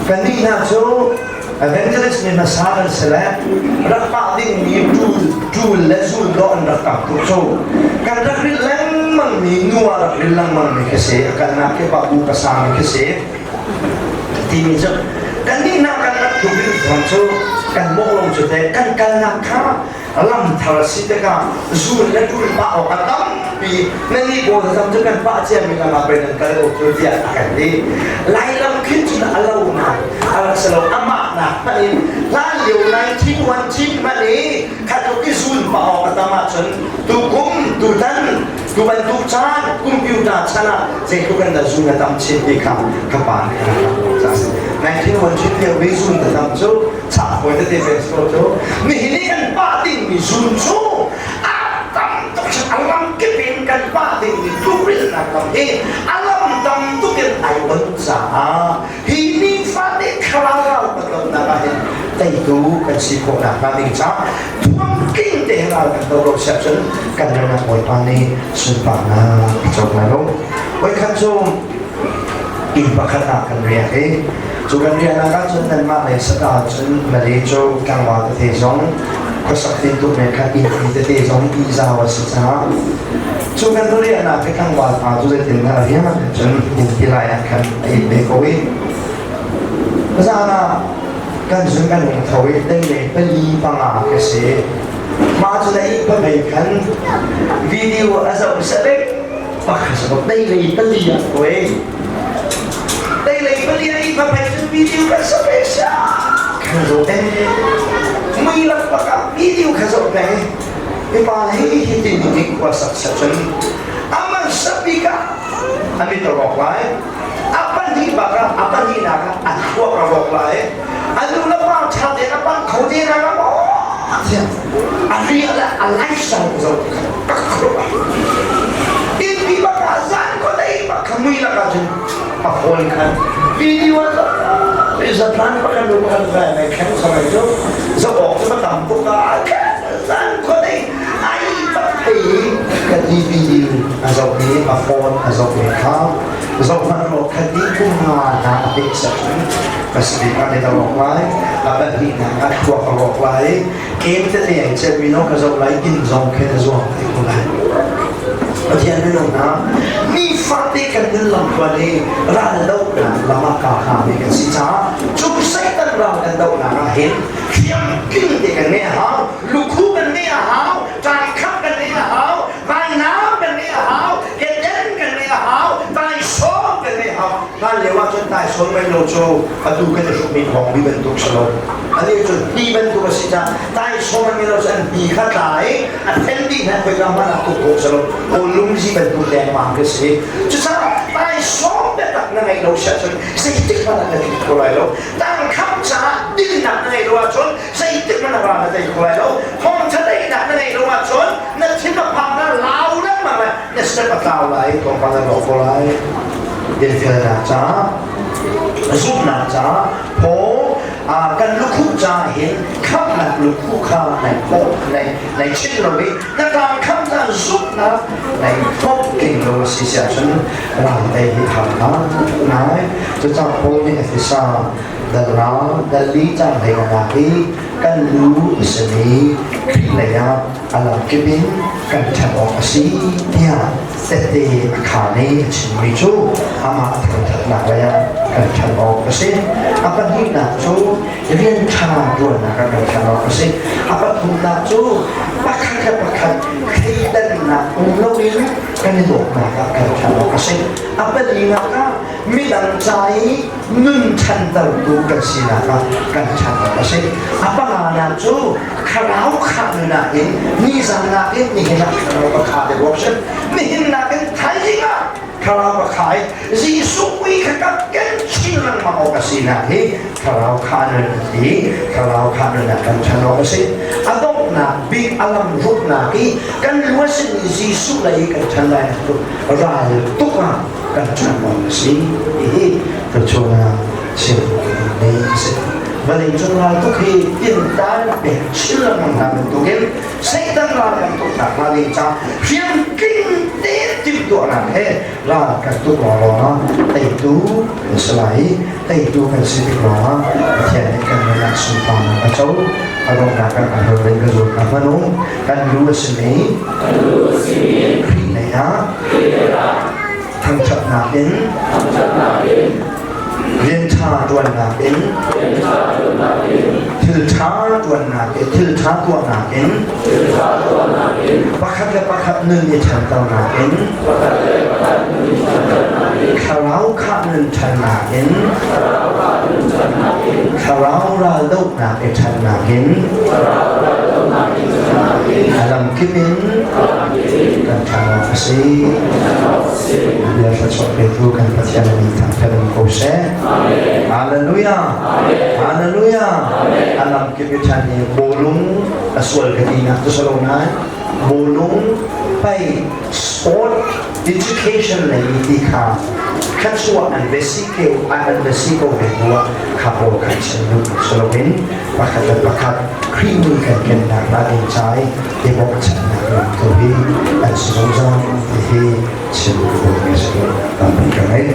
kannih hna cu Evangelist mi hmasa kan si le rak pah dingmi ṭul ṭul le zul dawh an rak tam tuk cu kan rak rilh lengmang mi nu ah rak ril lengmang mi khi si a kalnak khi pa bu ka sang mi khi si timi cu kannih hna kan rak tluk rih thawng cu kan mawh lo cu te kan kalnak kha lam thar a si tikah zul le ṭul pah awk a tampi nan nih pawl tam cu kan pah ciami lam ah pei nan kal ko cu tiah a kan ti. Lailam khin cun a lo ngai a rak si lo amah nak hmanh in hlan lio 1910 hmanh i kha tluk i zul pah awk a tam ahcun tukum tutan tu bantuk caan computer chan ah zeitluk in dah zun a tam chin ti kha ka pa nih a rak ca si. 1910 lio i zun a tam cu chah hawi tete festival cu nihin i kan pah dingmi zun cu a tam tuk a lam kip in kan pah dingmi tlukrilnak lam hi a lam tam tuk in ai on caah hi nifate thlarau ral patlonak ah hin teitu kan si khawh nakhnga ding caah thuamtling te ral kan do lo siah cun kan nunnak Bawipa nih sunparnak a co lai lo. Voikhat cu inn pakhat ah kan riak i cu kan riahnak ah cun nanmah lei sata cun Malay cu tlangval tete zong khuasak tintuk men kha inn tete zong ihzau a si caah cu kan riahnak hi tlangval pa cu zeitin dah a riak cun inn tilai ah khan a inn ve ko i zan ah kan zun kan hung tho i dei pali panga ka si mah cu na ih pahmei khan video a zoh sabek pakhat dei lei pali ah koe dei lei pali ah ih pahmei cun video kan sabek sa kan zo te mui lak bak ah video kha zoh peng i pa hi hi tin ni khua sak sa cun aman sabik ah amit a rawk lai a pahnih bak ah a pahnihnak ah a thluak a rawk lai a nu le pa ṭha tein a panh kho te na maw a ria le a lifestyle zo ka khuaruah innpi bak ah zan khuadei bak kha mui lakah cun a phone khan video a zatlan pakhat lu pakhat vai mai khen samai cu zo awk cu ma tam tuk a zan khuadei ai bak thei ka DVD a zoh i a phone a zoh i kha zoh hmanh law kha ni kum nga hna a pek sak pasarih ah a rawk lai a pahnihnak ah thluak a rawk lai kem tete ai chet mino ka zoh lai inn zong khin a zuang te ko lai. Pathian minung hna nifate kan nun lamtluan hi ral dohnak lam ah kaa hngami kan si caah cu Satan ral kan dohnak ah hin thiamtling te kan ngeih a hau lukhu kan ngeih a hau ṭangkhat kan ngeih a hau vainam kan ngeih a hau keden kan ngeih. Taisawm ngeih lo cu atu kan i hrukmi thawngbi bantuk si lo. Ani cu hni bantuk a si caah taisawm an ngeih lo cu an hni kha tla i a then dih hna khoika hmanh ah tuk khawh si lo. Kawlungzi bantuk lengmang khi si. Cucaah taisawm biatak na ngeih lo si ahcun zeitik hmanh ah na tling kho lai lo. Tangkham caah dinnak na ngeih lo ahcun zeitik hmanh ah ral na tei kho lai lo. Thawngṭha daihnak na ngeih lo ahcun na thin a phang na lau lengmang lai. Na step a tlau lai, tlawmpal na rawk ko lai. Dinfelnak caah, zumhnak caah, phaw kan lukhuh caah hin khamhnak lukhuh kha nai pawh nai nai chinh lo i na tlang khamh caah zumhnak nai pawh tling lo a si si ahcun ral tei hi har ngai. Cucaah Paul nih Efesa dal nga dal li cang hlei nga nak i kan lu a simi Khrih lei ah a lamkip in kan ṭhat awk a si tiah tehte a khaan i a chimmi cu amah thangṭhatnak lei ah kan ṭhan awk a si. A pahnihnak cu rian ṭha ṭuannak ah kan ṭhan awk a si. A pathumnak cu pakhat le pakhat thleidannak um loin kan i dawtnak ah kan ṭhan awk a si. A palinak ah midang ca i nun ṭhantertu kan sinak ah kan ṭhan awk a si. A panganak cu thlarau khah nunah in nizan nakin nihin ah thlarau ka kha deuh awk si. Nihin nakin thaizing ah thlarau ka kha i Jesuh mui kha ka ken chin lengmang awk a sinak hi thlarau khah nun a ti. Thlarau khah nun ah kan ṭhan awk a si. A donghnak bik a lam ruknak i kan lu a simi Jesuh lei i kan ṭhan lai cu ral tuk ah kan ṭhan awk a si. Hihi tuchun ah chim ni a si. Vawleicung raltuk hi tintan pek chin lengmang hna bantukin Satan ral kan tuknak hnga ding caah hriam tling tein timhtuahnak he ral kan tuk lawnglawng ah teitu kan si lai i teitu kan si tik lawngah Pathian nih kan nunah sunparnak a co. A donghnak ah ka hal ding ka zul ka hmanung kan lu a simi Khrih lei ah thangṭhatnak in rian ṭha ṭuannak in thil ṭha ṭuannak in thil ṭha tuahnak in pakhat le pakhat nun i ṭhanternak in thlarau khah nun ṭhannak in thlarau raldohnak i ṭhannak in a lamkip in kan ṭhan awk a si. Bia thluachuah petu kan Pathian min thangṭhat um ko seh. Hallelujah. Hallelujah. A lamkip i ṭhan i bawlung a sual ka tinak cu si lo nain bawlung pei sport education lei i ti kha thluachuah an ve si ko an ve si ko ve hnu ah kha pawl kha chim duh si loin pakhat le pakhat Khrih nih kan kennak hnga ding ca i i bawmchannak lam tu hi an si zungzal ti hi chim ka duhmi a si. Tampi ka ngei.